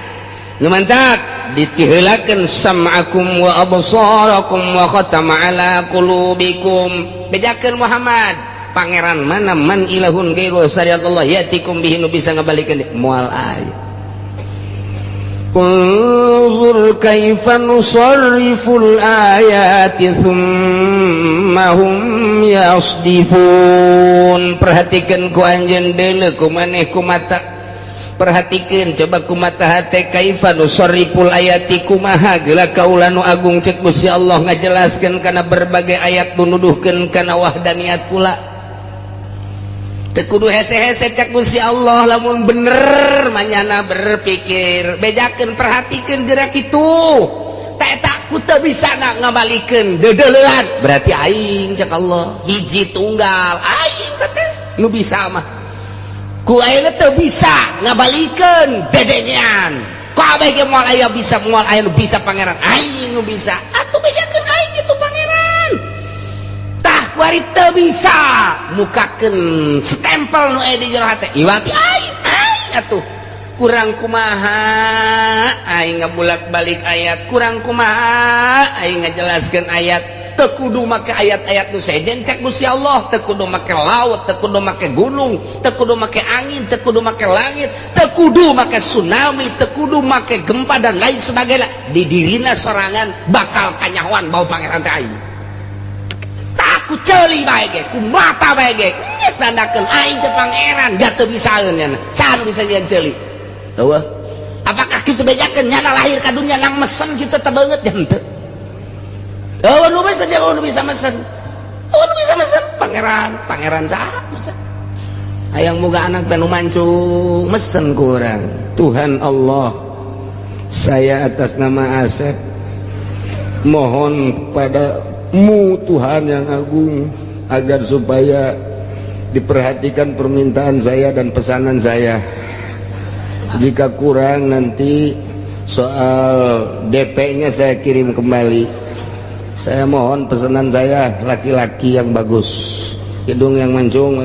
Nu mantak ditiheulakeun sam'akum wa absarakum wa khatama ala qulubikum. Bejakeun Muhammad, pangeran mana, man ilahun ghairu syariat Allah yatikum bihi, nu bisa ngabalikeun moal aya. Unzur kaifa nusarriful ayati thumma hum yasdifun. Perhatikan ku anjeun deuleu, ku maneh ku mata, perhatikan coba ku mata hate, kaifa nusarriful ayati, kumaha geula kaula nu agung, cek Gusti Allah, ngajelaskeun kana berbagai ayat nu nuduhkeun kana wahdaniyat kula. Teu kudu hese-hese, cek Gusti Allah, lamun bener manyana berpikir. Bejakeun, perhatikeun gerak itu tak tak ku teu bisa ngabalikeun deudeulean, berarti aing, cek Allah, hiji tunggal aing teh nu bisa mah. Ku ayeuna teu bisa ngabalikeun dedengean, kabeh ge moal aya bisa, moal aya nu bisa, pangeran aing nu bisa. Atuh bejakeun aing itu pangeran. Tah, kuari teu bisa mukakeun stempel nu aya di jero hate, iwati aing aing. Atuh kurang kumaha aing ngabulak-balik ayat, kurang kumaha aing ngajelaskeun ayat? Teu kudu make ayat-ayat nu sejen, cek Gusti Allah. Teu kudu make laut, teu kudu make gunung, teu kudu make angin, teu kudu make langit, teu kudu make tsunami, teu kudu make gempa dan lain sebagainya. Di dirina sorangan bakal kanyahoan bau pangeran teh aing. Ku ceuli bae ge, ku mata bae ge geus nandakeun aing teh pangeran. Jatuh bisaeun nyana, saha nu bisa nyieun ceuli? Eueuh. Apakah kitu bejakeun nyana lahir ka dunya nang mesen kitu teh beungeut? Henteu. Eueuh nu mesen, eueuh nu bisa mesen. Eueuh nu bisa mesen pangeran, pangeran saha mesen? Hayang boga anak teh nu mancung, mesen ku urang. Tuhan Allah, saya atas nama Asep mohon kepadamu Tuhan yang agung agar supaya diperhatikan permintaan saya dan pesanan saya. Jika kurang, nanti soal DP nya saya kirim kembali. Saya mohon pesanan saya laki-laki yang bagus, hidung yang mancung.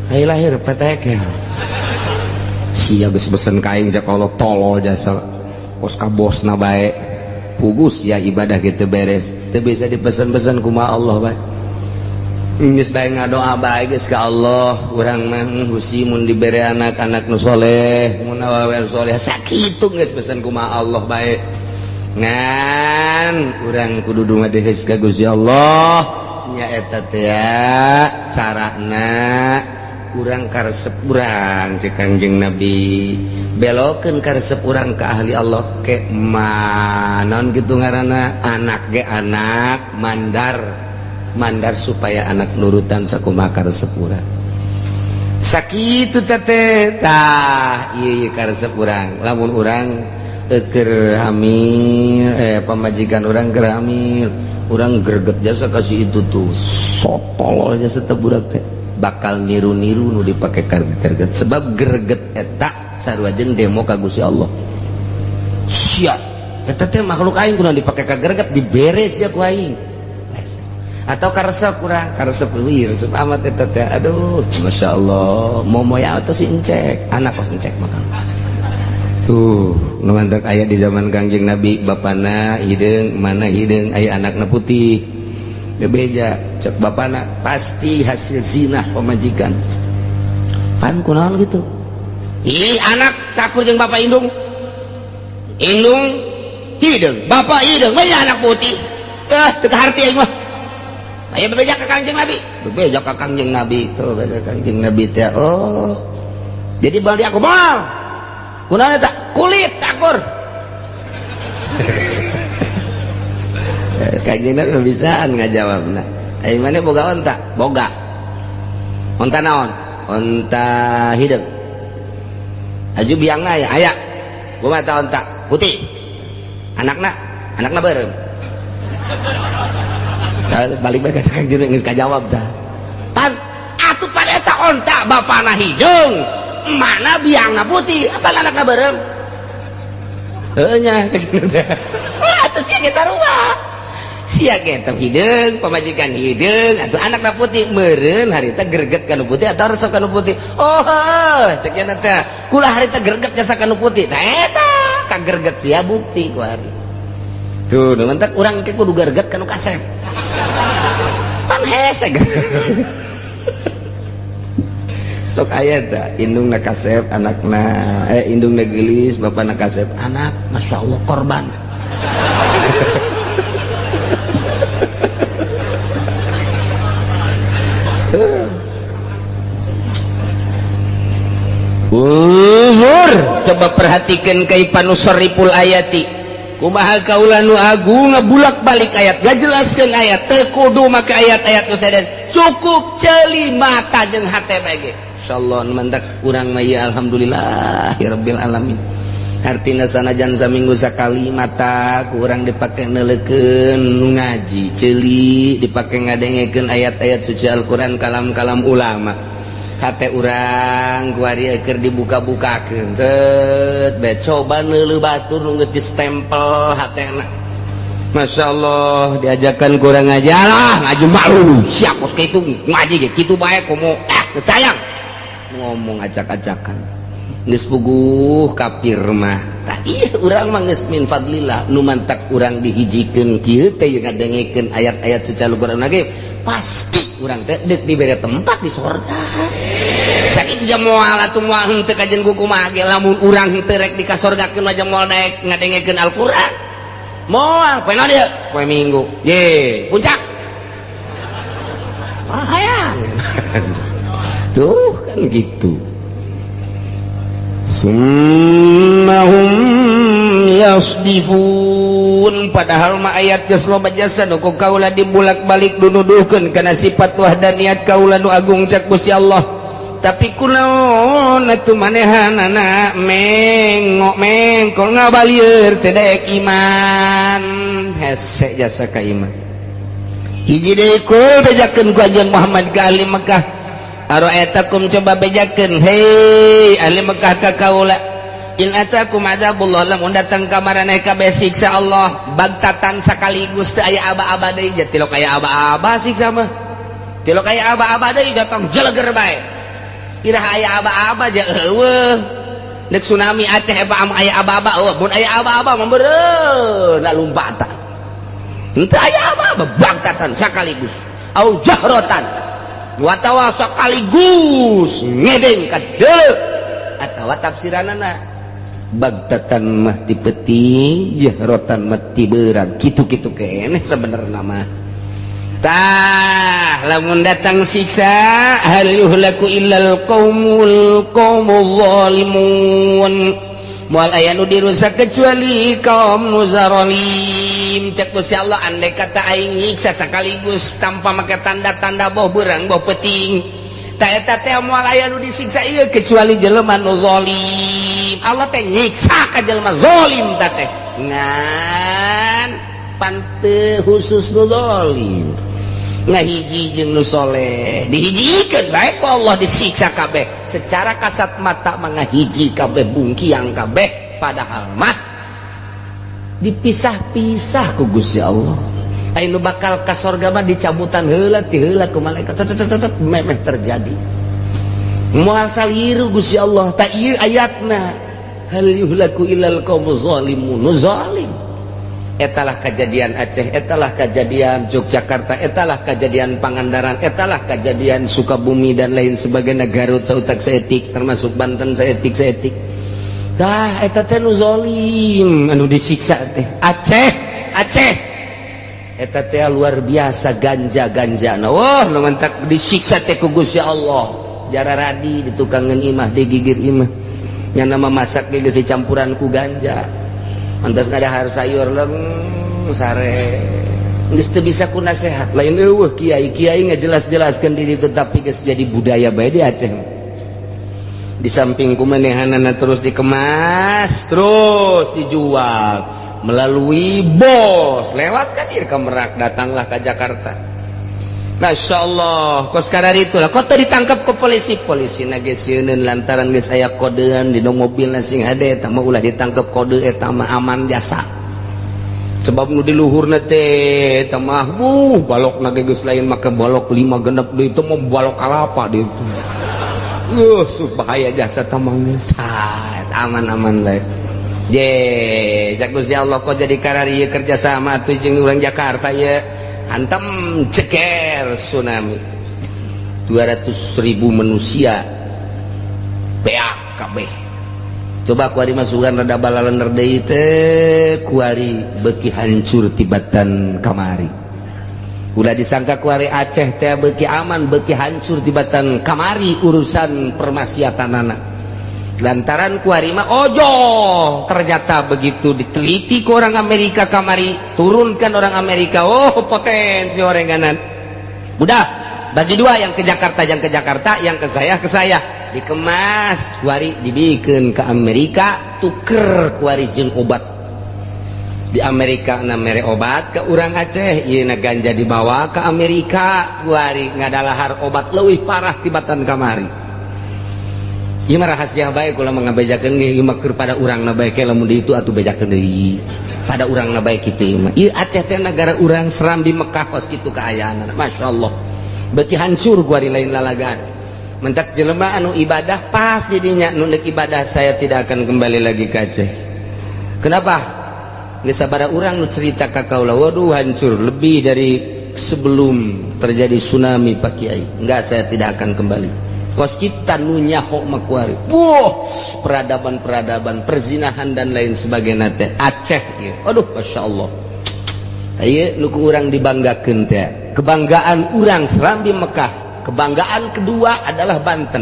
Hai, lahir petekel. Sia geus pesen ka aing, cek Allah, tolol jasa kos ka bosna bae. Pugus ya, ibadah gitu beres, teu bisa dipesan-pesan, kumaha Allah bae. Geus bae ngadoa bae geus ka Allah urang mah, Gusti, mun dibere anak-anak nu soleh, mun awewe soleh, sakitu geus pesen kumaha Allah bae. Ngan urang kudu dumadeheus ka Gusti Allah nya, eta teh carana urang karesep urang. Cek Kangjeng Nabi, belokeun karesep urang ka ahli Allah ke manon gitu ngaranna anak ge, anak mandar mandar supaya anak nurutan sakumaha karesep urang. Sakitu teh tah ieu karesep urang. Lamun urang keur hamil, pamajikan urang keur hamil, urang greget jasa kasih itu tuh, sotol jasa teh budak teh. Bakal niru-niru nu dipake greget sebab greget eta sarua jeung demo ka Gusti Allah. Sia eta teh makhluk aing kunaon dipake ka greget dibere sia ku aing. Atau karesep kurang karesep leuwih resep amat eta teh. Aduh, Masya Allah, momoy atau si encek, anak kos encek makan. Tuh, nu mantak aya di zaman Kangjeng Nabi bapana hideung, mana hideung aya anakna putih. Bebeja cek bapana pasti hasil zina pamajikan. Pan kunaon gitu? Ih, anak takur jeung bapak indung. Indung hideung, bapak hideung, banyak anak putih. Ah, teu kaharti aing mah. Aya bebeja ka Kangjeng Nabi. Bebeja ka Kangjeng Nabi tuh, bebeja Kangjeng Nabi teh. Oh. Jadi bali aku moal. Kunaon eta? Kulit takur. Kangjeng Nabi bisaan ngajawabna. Ai maneh boga onta? Boga. Onta naon? Onta hideung. Aju biangna aya, aya. Kumaha ta onta? Putih. Anakna, anakna beureum. Terus balik bae ka Kangjeng geus kajawab tah. Pan atuh pan eta onta bapana hideung, emakna biangna putih, apa anakna beureum? Heuh nya cek teh. Wah, atuh sia ge sarua. Sia ge teh hideung, pamajikan hideung, atuh anakna putih meureun harita greget kana putih atau resep kana putih. Oh, heuh cek nya teh. Kula harita greget jasa kana putih. Tah eta kagreget sia bukti ku ari. Tuh, nu mantak urang ke kudu greget kana kasep. Pan hese. Sok aya tah indungna kasep anakna indungna geulis bapana kasep anak Masya Allah korban. Uzur, coba perhatikan kaifa nusarriful ayati. Kumaha kaula nu agung ngabulak-balik ayat, ngajelaskeun ayat, teu kudu make ayat-ayat nu saden. Cukup ceuli mata jeung hate bae ge. Insyaallah nu mantak urang mah ya alhamdulillah ya rabbil alamin. Hartina sanajan saminggu sakali mata ku urang dipake neuleukeun nu ngaji, ceuli dipake ngadengekeun ayat-ayat suci Al-Qur'an, kalam-kalam ulama. Hate urang ku ari keur dibuka-bukakeun teu bae coba neuleuh batur nu geus distempel hatena. Masya Allah diajakan kurang ngaji lah ngaji malu siap kos kitu ngaji ge kitu bae komo tayang ngomong acak-acakan geus puguh kafir mah. Tah ieu urang mah geus min fadlillah nu mantak urang dihijikeun kieu teh ngadengekeun ayat-ayat suci Al-Qur'an ge pasti urang teh deuk dibere tempat di sorga. Sakitu jam moal atuh moal henteu kajen ku kumaha ge lamun urang henteu rek dikasorgakeun mah moal daek ngadengekeun Al-Qur'an. Moal poe naon ieu? Poe Minggu. Ye, puncak. Wah, hayang. Tuh kan gitu. Summahum yasdifun, padahal mah ayat geus loba jasa nu ku kaula dibulak-balik dunuduhkeun kana sifat wahdaniyat kaula nu agung cek Gusti Allah. Tapi kunaon atuh manehanana mengok mengkol ngabalieur teh daek iman. Hese jasa ka iman. Hiji deui ku bejakeun ku Anjeun Muhammad ka ahli Mekah. Aro'aitakum coba bejakeun hei ahli Mekah ka kaula. In atakum adzabullah lamun datang ka maraneh kabeh siksa Allah bagtatan sakaligus teu aya aba-aba deui tilok aya aba-aba siksa mah. Tilok aya aba-aba deui datang jeleger bae. Irah aya aba-aba ja eueuh. Deuk tsunami Aceh eta aya aba-aba eueuh mun aya aba-aba mah beureun lumpatan. Henteu aya aba-aba bagtatan sakaligus au jahrotan watawa sekaligus ngedeng ka deuleu atawa tafsiranana bagtatan mah ti peuting jahrotan mah ti beurang kitu-kitu keneh sebenarna mah. Tah lamun datang siksa hal yuhlaku illal qaumul qaumul zalimun moal aya nu dirusak kecuali kaum nu zalim. Cek Gusti Allah andai kata aing nyiksa sekaligus tanpa make tanda-tanda boh beurang boh peuting ta eta teh moal aya nu disiksa ieu kecuali jelema nu zalim. Allah teh nyiksa ka jelema zalim ta teh ngan panteu khusus nu zalim. Ngahiji jeung nu soleh dihijikeun bae ku Allah, disiksa kabeh. Secara kasat mata mangahiji kabeh, bungkiang kabeh, padahal mah dipisah-pisah ku Gusti Allah. Aya nu bakal ka sorga mah dicabutan heula ti heula ku malaikat, set, set, set, memeh terjadi moal saliru Gusti Allah. Tak ieu ayatna, hal yuhlaku illal qaumuz zalimun. Nu zalim etalah kejadian Aceh, etalah kejadian Yogyakarta, etalah kejadian Pangandaran, etalah kejadian Sukabumi dan lain sebagainya, Garut sautak saeutik, termasuk Banten saeutik saeutik. Tah, eta teh nu zalim anu disiksa teh. Aceh, Aceh eta teh luar biasa ganja-ganja. Nah, wah, nu mantak disiksa teh ku Gusti Allah. Jararadi ditukangan imah, digigir imah. Nya nama masak ge geus campuran ku ganja. Antas ngadahar sayur leng sare. Geus teu bisa ku nasehat. Lain eueuh kiai-kiai ngajelas-jelaskeun diri, tetapi geus jadi budaya bae di Aceh. Di samping kumanehanana terus dikemas, terus dijual melalui bos lewat kan ieu ke Merak, datanglah ke Jakarta. Masya Allah, kos kadar itulah kok teu ditangkap ke polisi, polisi na geus sieun lantaran geus aya kodean di mobil sing hade eta mah ulah ditangkap, kode eta mah aman jasa. Sebab nu di luhurna teh eta mah buh balokna ge geus lain make balok 5 genep deui, itu mah balok kalapa di itu. Bahaya jasa tamang aman-aman bae. Je, Gusti Allah kok jadi karari kerjasama tuh jeung urang Jakarta ya, hantam ceker tsunami 200.000 manusia beak kabeh. Coba kuari masukan rada balalender deui teh, kuari beuki hancur tibatan kamari. Ulah disangka kuari Aceh teh beuki aman, beuki hancur tibatan kamari urusan permaksiatanana lantaran kuari mah ojo. Ternyata begitu diteliti ke orang Amerika kamari, turunkan orang Amerika, oh, potensi orenganan udah bagi dua, yang ke Jakarta, yang ke Jakarta, yang ke saya, ke saya. Dikemas kuari, dibikin ke Amerika, tuker kuari jeung obat di Amerika na mere obat ke urang Aceh. Ieu na ganja dibawa ke Amerika, kuari ngadalahar obat leuwih parah tibatan kamari. Ieu mah rahasia bae, kula mah ngabejakeun ge ieu mah keur pada urangna bae ke. Lamun di itu atuh bejakeun deui pada urangna bae kitu. Ieu mah ieu Aceh teh negara urang, Serambi Mekah, kos kitu kaayaanna. Masyaallah, beuki hancur kuari, lain lalagan. Mentak jelema anu ibadah pas jadinya nu ibadah, saya tidak akan kembali lagi ke Aceh. Kenapa? Geus sabaraha urang nu cerita ka kaula, waduh, hancur lebih dari sebelum terjadi tsunami, Pak Kiai. Enggak, saya tidak akan kembali. Kos kita nu nyaho mah kuari, wuh, peradaban-peradaban perzinahan dan lain sebagainya teh Aceh ieu. Aduh, Masya Allah, ieu nu ku urang dibanggakeun teh, kebanggaan urang Serambi Mekah. Kebanggaan kedua adalah Banten.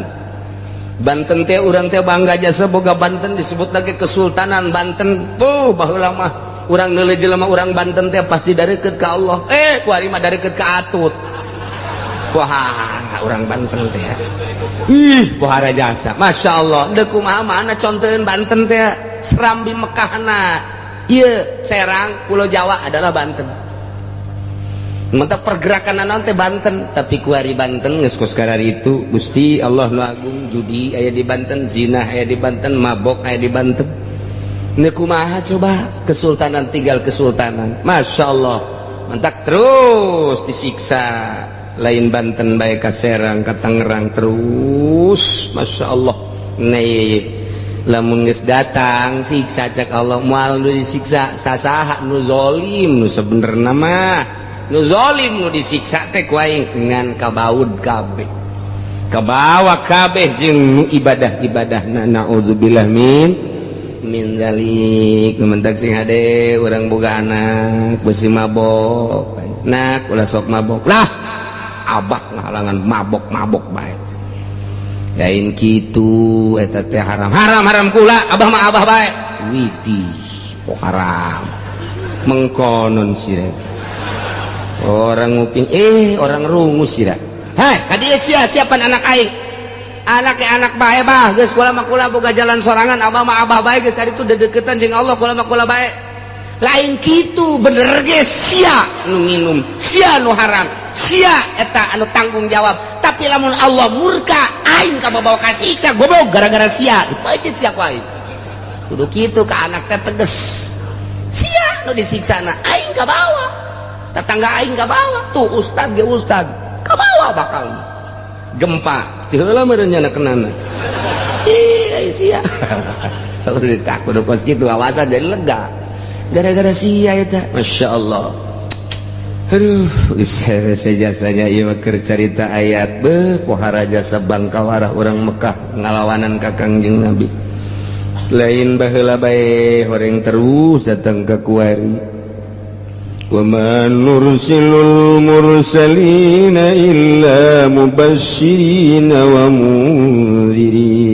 Banten teh urang teh bangga jasa boga Banten, disebut lagi Kesultanan Banten. Tuh, baheula mah urang neuleuh jelema urang Banten teh pasti dareukeut ka Allah. Eh, kuari mah dareukeut ka Atut. Wah, urang Banten teh ih pohara jasa, Masya Allah. Deuk kumaha mana contohin Banten teh Serambi Mekahna ieu, Serang, Pulau Jawa adalah Banten. Mantap, pergerakan naon teh Banten, tapi kuari Banten geus kos itu. Gusti Allah nu agung, judi aya di Banten, zina aya di Banten, mabok aya di Banten. Ini kumaha coba kesultanan tinggal kesultanan. Masya Allah, mantak terus disiksa, lain Banten baik, ka Serang, ka Tangerang terus. Masya Allah nih, lamun geus datang siksa cek Allah moal nu disiksa sasaha? Nu zalim, nu sebenerna mah nu zalim nu disiksa teh ku aing ngan kabaud kabeh, kabawa kabeh jeung nu ibadah-ibadah. Na naudzubillah min zalik. Mentak sing hade, urang boga anak besi mabok, nak, ulah sok mabok lah, abah ngahalangan mabok-mabok bae. Lain kitu, eta teh haram, haram, haram kula, abah mah abah bae. Widih, oh, haram mengkonon sih orang nguping, eh, orang rungu sih. Hai, kadieu sia siapan anak aing, anak ke anak bae. Bah, geus, kula mah kula boga jalan sorangan, abah mah abah bae, geus tadi tuh dedeketan jeung Allah, kula mah kula bae. Lain kitu, bener ge sia nu nginum, sia nu haram. Sia eta anu tanggung jawab. Tapi lamun Allah murka, aing kabawa kasiksa, goblok, gara-gara sia dipeuncit sia ku aing. Kudu kitu ka anak teh, tegas. Sia nu disiksa na, aing kabawa, tetangga aing kabawa, tuh ustad ge ustad kabawa. Bakal gempa ti heula meureun nya kenana. Ih, sia selalu ditakut kos kitu, awasan jadi lega gara-gara sia eta. Masya Allah. Aduh, jasanya ieu mah keur carita ayat be pohara jasa bangkawarah urang Mekah ngalawanan ka Kangjeng Nabi. Lain baheula bae, horeng terus datang ke kuari. Wa ma nursilul mursalina illa mubasyirina wa munzirin.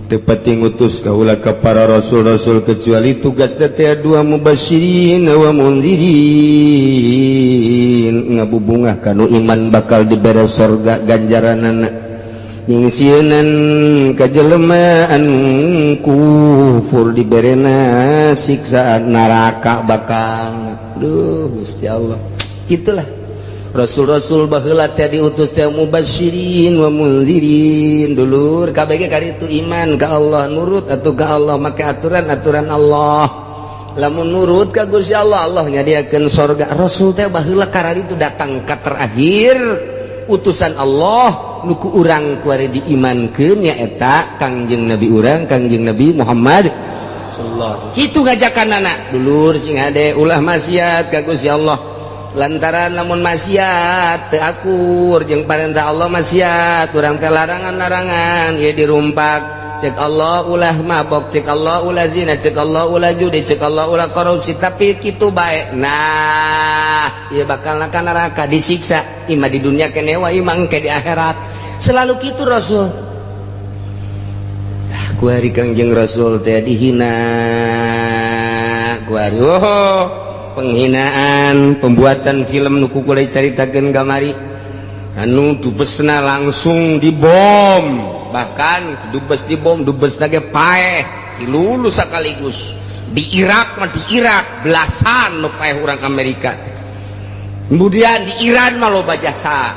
Teu pati ngutus kaula ka para rasul-rasul kecuali tugas teh dua, mubasyirin wa munzirin, ngabubungah kanu iman bakal dibere sorga ganjaranana, nyingsieunan ka jelema anu kufur diberena siksaan neraka bakal. Duh, Gusti Allah, itulah rasul-rasul baheula teh diutus teh mubasyirin wa munzirin. Dulur kabeh kali itu iman ka Allah, nurut atuh ka Allah, make aturan-aturan Allah. Lamun nurut ka Gusti Allah, Allah nyadiakeun sorga. Rasul teh baheula kararitu datang ka terakhir utusan Allah nu ku urang kuari diimankeun, nyaeta Kangjeng Nabi urang, Kangjeng Nabi Muhammad sallallahu alaihi. Kitu ngajakan anak, dulur sing hade, ulah maksiat ka Gusti Allah, lantaran lamun maksiat teu akur jeung parentah Allah, maksiat urang teh larangan-larangan ieu dirumpak. Cek Allah ulah mabok, cek Allah ulah zina, cek Allah ulah judi, cek Allah ulah korupsi, tapi kitu bae. Nah, ieu bakal ka neraka, disiksa ima di dunia keneh wa ima engke di akhirat. Selalu kitu Rasul. Tah, kuari Kangjeng Rasul teh dihina kuari. Oh, penghinaan, pembuatan film nu ku kula caritakeun kamari, anu dubesna langsung dibom, bahkan dubes dibom, dubes ge paeh, dilulus sekaligus. Di Irak mah, di Irak belasan nu paeh urang Amerika. Kemudian di Iran mah loba jasa,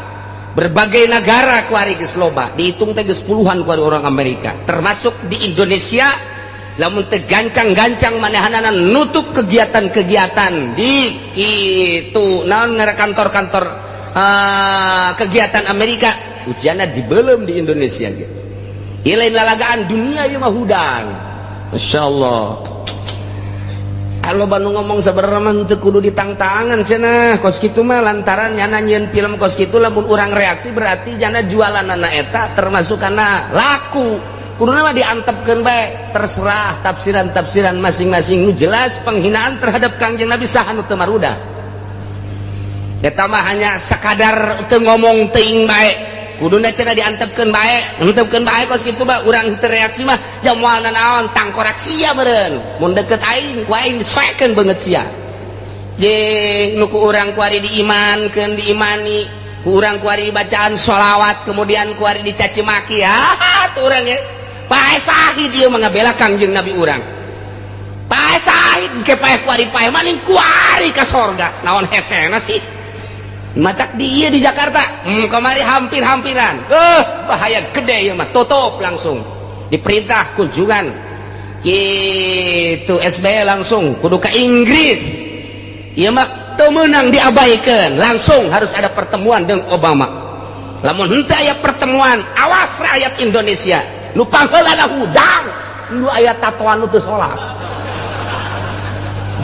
berbagai negara kuari geus loba, dihitung teh geus puluhan kuari orang Amerika, termasuk di Indonesia. Lamun teu gancang-gancang manehanana nutup kegiatan-kegiatan di itu naon ngara kantor-kantor kegiatan Amerika, ujianna dibelum di Indonesia gitu. Ieu lain lalagaan dunia, ieu mah hudang. Masya Allah. Kalau Bandung ngomong sebenarnya mah teu kudu ditangtangan cenah kos kitu mah, lantaran nyana nyieun film kos kitu, lamun urang reaksi berarti jana jualan eta termasuk karena laku. Kuduna mah diantepkeun bae, terserah tafsiran-tafsiran masing-masing. Nu jelas penghinaan terhadap Kangjeng Nabi, saha nu teu maruda? Eta mah hanya sekadar teu ngomong teuing bae. Kuduna cenah diantepkeun bae, antepkeun bae kos kitu mah. Urang teu reaksi mah jamual naon, tangkorak sia meureun. Mun deket aing, ku aing disoekeun beungeut sia. Jeung nu ku urang kuari diimankeun, diimani ku urang kuari, bacaan sholawat, kemudian kuari dicaci maki, ah tuh urang ya paeh sahid. Ieu mah ngabela Kangjeng Nabi urang, paeh sahid ke paeh kuari, paeh maning kuari ka sorga. Naon hesena sih matak di ieu di Jakarta, kemari hampir-hampiran. Bahaya gede ieu mah, tutup langsung, diperintah kunjungan gitu SBY langsung kudu ke Inggris. Ieu mah teu meunang diabaikan, langsung harus ada pertemuan dengan Obama. Lamun henteu aya pertemuan, awas rakyat Indonesia. Nu pangheulana hudang nu aya tatoan, nu teu salat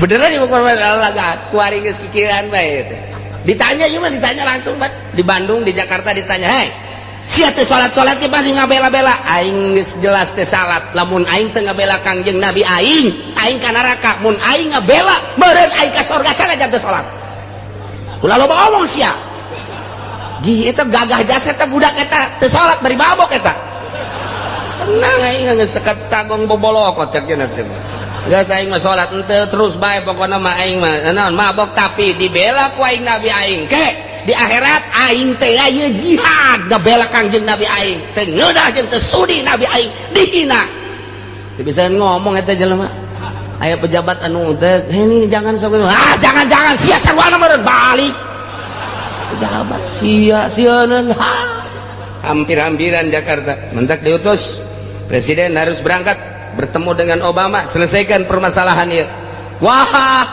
beneran ieu mah. Kuari geus kikiran bae teh. Ditanya ieu mah, ditanya langsung bat di Bandung, di Jakarta ditanya, "Hei sia, teh salat-salat ge pasti ngabela-bela." Aing geus jelas teh salat. Lamun aing teu ngabela Kangjeng Nabi aing, aing ka neraka. Mun aing ngabela, meureun aing ka surga. Sanajan teu salat, ulah loba omong sia. Ji eta gagah jasa eta budak eta teu salat bari mabok eta. Tenang, aing geus sekat tagong bobolokot cek cenah teh. Geus, aing mah salat henteu terus bae, pokona mah aing mah naon mabok tapi dibela ku aing Nabi aing. Ke di akhirat aing teh aya jihad ngabela Kangjeng Nabi aing. Teu ngeunah jeung teu sudi Nabi aing dihina. Teu bisa ngomong eta jelema. Aya pejabat anu teh, "Ini jangan sok, ah, jangan, jangan sia sarwana meureun balik." Pejabat sia sieuneun, hampir-hampiran Jakarta. Mentak diutus presiden harus berangkat bertemu dengan Obama, selesaikan permasalahan ya. Wah,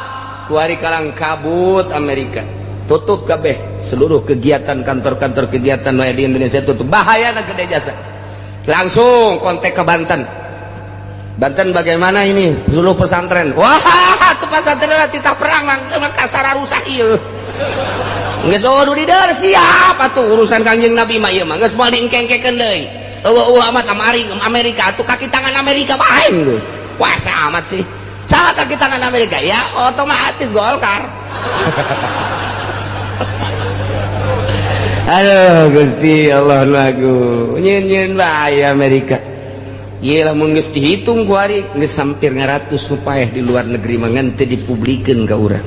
kuari kalang kabut Amerika, tutup kabeh seluruh kegiatan, kantor-kantor kegiatan di Indonesia tutup. Bahaya na gede jasa. Langsung kontak ke Banten. Banten bagaimana ini seluruh pesantren? Wah, tuh pesantren titah perang langsung kasar rusak ieu. Geus oh di siap atuh urusan Kangjeng Nabi mah, ieu mah geus moal diengkengkekeun deui. Eueuh amat Amerika atuh, kaki tangan Amerika bae geus. Kuasa amat sih. Saha kaki tangan Amerika? Ya otomatis Golkar. Aduh Gusti Allah lagu nyin-nyin bae Amerika. Ieu lamun geus dihitung ku ari geus hampir 100 nu paeh di luar negeri mah, ngan teu dipublikeun ka urang.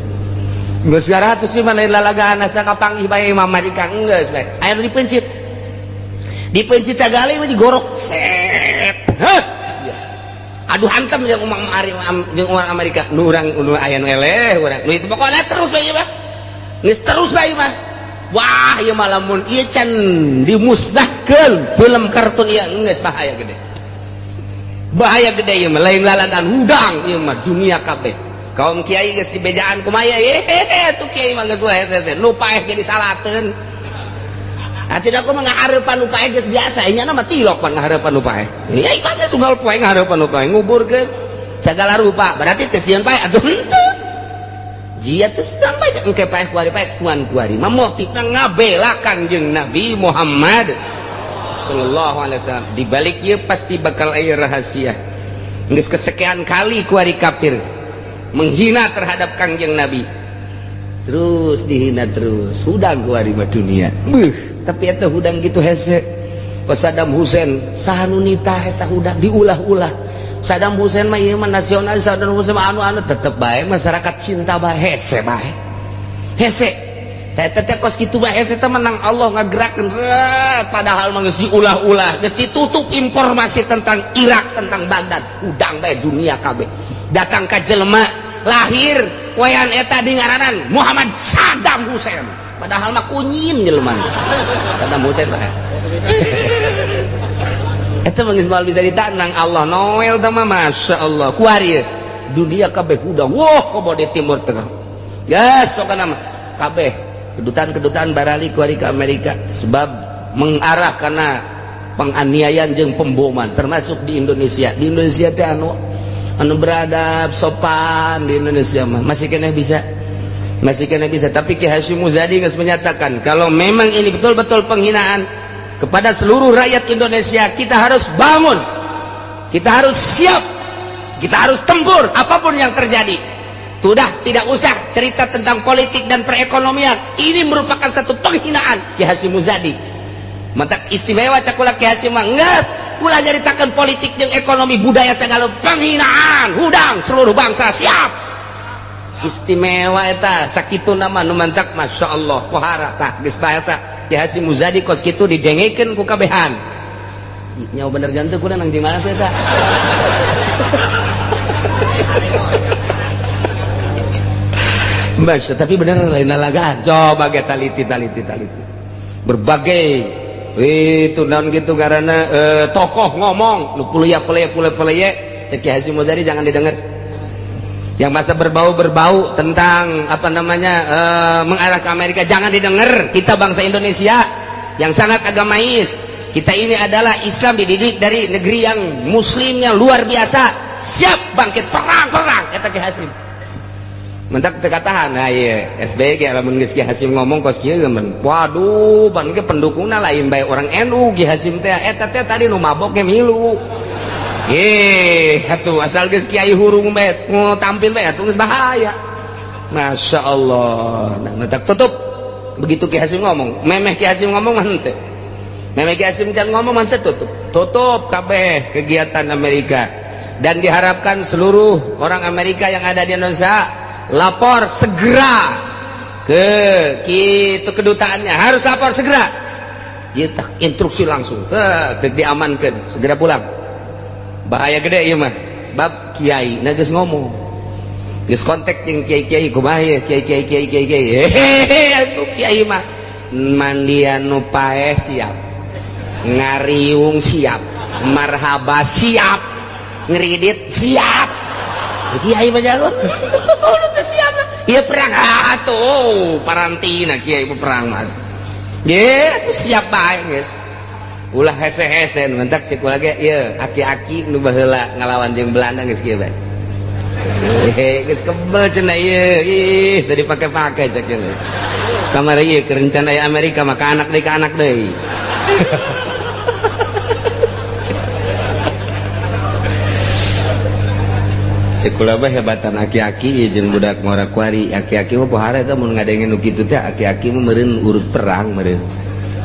Geus 100 sih mah lain lalagaan, asa kapanggih bae imam Amerika geus bae. Aya nu dipencit. Dipencit sagali mah digorok. Set. Heh. Aduh, hantam jeung umang ari jeung urang Amerika. Nu urang nu aya nu eleh urang. Nu itu pokoknya terus bae mah. Geus terus bae mah. Wah, ieu mah lamun ieu can dimusnahkeun film kartun ieu geus bahaya gede. Bahaya gede ieu mah, lain lalagan, hudang ieu mah dunia kabeh. Kaum kiai geus dibejaan kumaha ye tuh, kiai mah geus wae nu paeh jadi salateun. Ah, tidak, aku mah ngahareupan nu paeh geus biasa, nya mah tilok pan ngahareupan nu paeh. Ya ieu geus unggal poe ngahareupan nu paeh, nguburkeun sagala rupa, berarti teu sieun paeh atuh henteu. Jia tuh sampai engke paeh kuari, paeh kuan kuari mah motifna ngabela Kangjeng Nabi Muhammad sallallahu alaihi wasallam. Di balik ieu pasti bakal aya rahasia. Geus kesekian kali kuari kafir menghina terhadap Kangjeng Nabi, terus dihina terus, hudang kuari mah dunia. Beuh, tapi eta hudang gitu hese. Pas Saddam Hussein saha nu nitah eta hudang diulah-ulah. Saddam Hussein mah ieu mah nasionalis, Saddam Hussein mah anu-anu, tetep bae masyarakat cinta bae, hese bae. Hese. Teh teh kos kitu bae hese teh, menang Allah ngagerakeun, padahal mah geus diulah-ulah, geus ditutup informasi tentang Irak, tentang Baghdad, hudang bae dunia kabeh. Datang ka jelema lahir wayan eta di ngaranan Muhammad Saddam Hussein. Padahal mah kunyin jelema. Saddam Hussein bae. Eta mah geus moal bisa ditanang Allah Noel teh mah, Masya Allah. Kuari dunia kabeh hudang. Wah, komo di Timur Tengah. Gas sokana mah kabeh kedutaan-kedutaan barali kuari ke Amerika sebab mengarah karena penganiayaan jeung pemboman, termasuk di Indonesia. Di Indonesia teh anu anu beradab sopan, di Indonesia mah masih kena bisa, masih kena bisa, tapi Ki Hasyim Muzadi geus menyatakan kalau memang ini betul-betul penghinaan kepada seluruh rakyat Indonesia, kita harus bangun, kita harus siap, kita harus tempur apapun yang terjadi. Sudah tidak usah cerita tentang politik dan perekonomian, ini merupakan satu penghinaan. Ki Hasyim Muzadi mantak istimewa. Cak kula, Ki Hasyim mah geus ulah nyaritakeun politik jeung ekonomi, budaya segala, penghinaan, hudang seluruh bangsa siap. Istimewa eta sakitu nama nu mantak, Masya Allah, pohara tah geus bahasa Ki Hasyim Muzadi kos kitu didengekeun ku kabehan. Nyawa bener jantung kuda nang di mana tuh eta. Masya, tapi bener lain lalagaan. Coba kita taliti, taliti, taliti. Berbagai itu naon gitu karena tokoh ngomong lu pulia pulia pulia pulia, cek Ki Hasyim Muzadi jangan didengar. Yang masa berbau-berbau tentang apa namanya mengarah ke Amerika jangan didengar. Kita bangsa Indonesia yang sangat agamais. Kita ini adalah Islam, dididik dari negeri yang muslimnya luar biasa, siap bangkit perang-perang, kata Ki Hasyim. Mentak teu katahan. Nah, iya SBY ge lamun geus Ki Hasyim ngomong kos kieu geus, waduh, ban ge pendukungna lain bae orang NU. Ki Hasyim teh eta teh tadi nu mabok ge milu. Eh, atuh asal geus kiai hurung bae tampil bae atuh geus bahaya. Masya Allah. Nah, mentak tutup. Begitu Ki Hasyim ngomong, memeh Ki Hasyim ngomong mah henteu. Memeh Ki Hasyim can ngomong mah henteu, tutup. Tutup kabeh kegiatan Amerika. Dan diharapkan seluruh orang Amerika yang ada di Indonesia lapor segera ke kitu kedutaannya, harus lapor segera. Ieu tak instruksi langsung, teh diamankan, segera pulang. Bahaya gede ieu mah. Sebab kiai na geus ngomong. Geus kontak jeung kiai-kiai, kumaha ye kiai kiai kiai kiai kiai. Hehehe, atuh kiai mah. Mandian nu paeh siap, ngariung siap, marhaba siap, ngeridit siap. Kiai mah jago. Lu teh siap. Ieu perang atuh parantina kiai perang mah. Ge atuh siap bae geus. Ulah hese-hese nu mentak cek ulah ge ieu aki-aki nu baheula ngalawan jeung Belanda geus kieu bae. Hehe geus kebel cenah ieu. Ih tadi pake-pake cek ieu. Kamari ieu keur rencana Amerika mah ka anak deui ka anak deui. Sekolah bah hebatan aki-aki jeung budak ngora kuari aki-aki mah pohara eta mun ngadenge nu kitu teh aki-aki mah meureun urut perang meureun.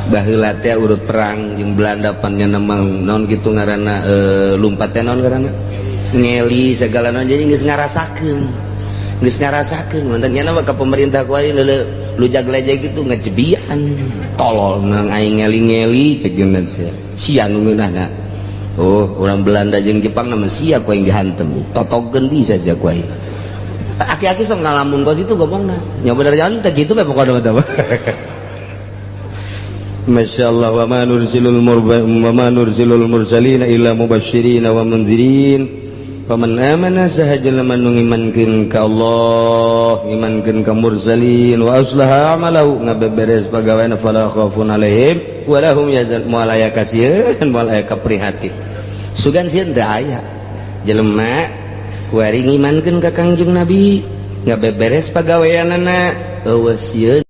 Baheula teh urut perang jeung Belanda pan nya nemang naon kitu ngaranna lumpat teh naon ngaranna? Ngeli segala naon jadi geus ngarasakeun. Geus ngarasakeun mantan nya mah ka pemerintah kuari leuleuh lujag lejeg kitu ngejebian. Tolol nang aing ngeli-ngeli cek geuna teh. Sia nu ngeunahna. Oh, orang Belanda jeung Jepang nama sia ku aing dihantem. Totogeun bisa sia ku aing. Aki-aki sok ngalamun kos itu ngomongna. Nya bener jalan teh kitu bae pokona mah. Masya Allah wa ma nursilul wa ma nursilul mursalina illa mubasysyirin wa mundzirin. Faman amana sahaja lamun nu ngimankeun ka Allah, ngimankeun ka mursalin wa aslaha amalahu ngabeberes pagaweana fala khaufun alaihim wa lahum yahzanun. Moal aya kasieun, moal aya kaprihatin. Sugan sieun teu aya. Jelema kuari ngimankeun ka Kangjeng Nabi, ngabeberes pagaweanana, eueuh sieun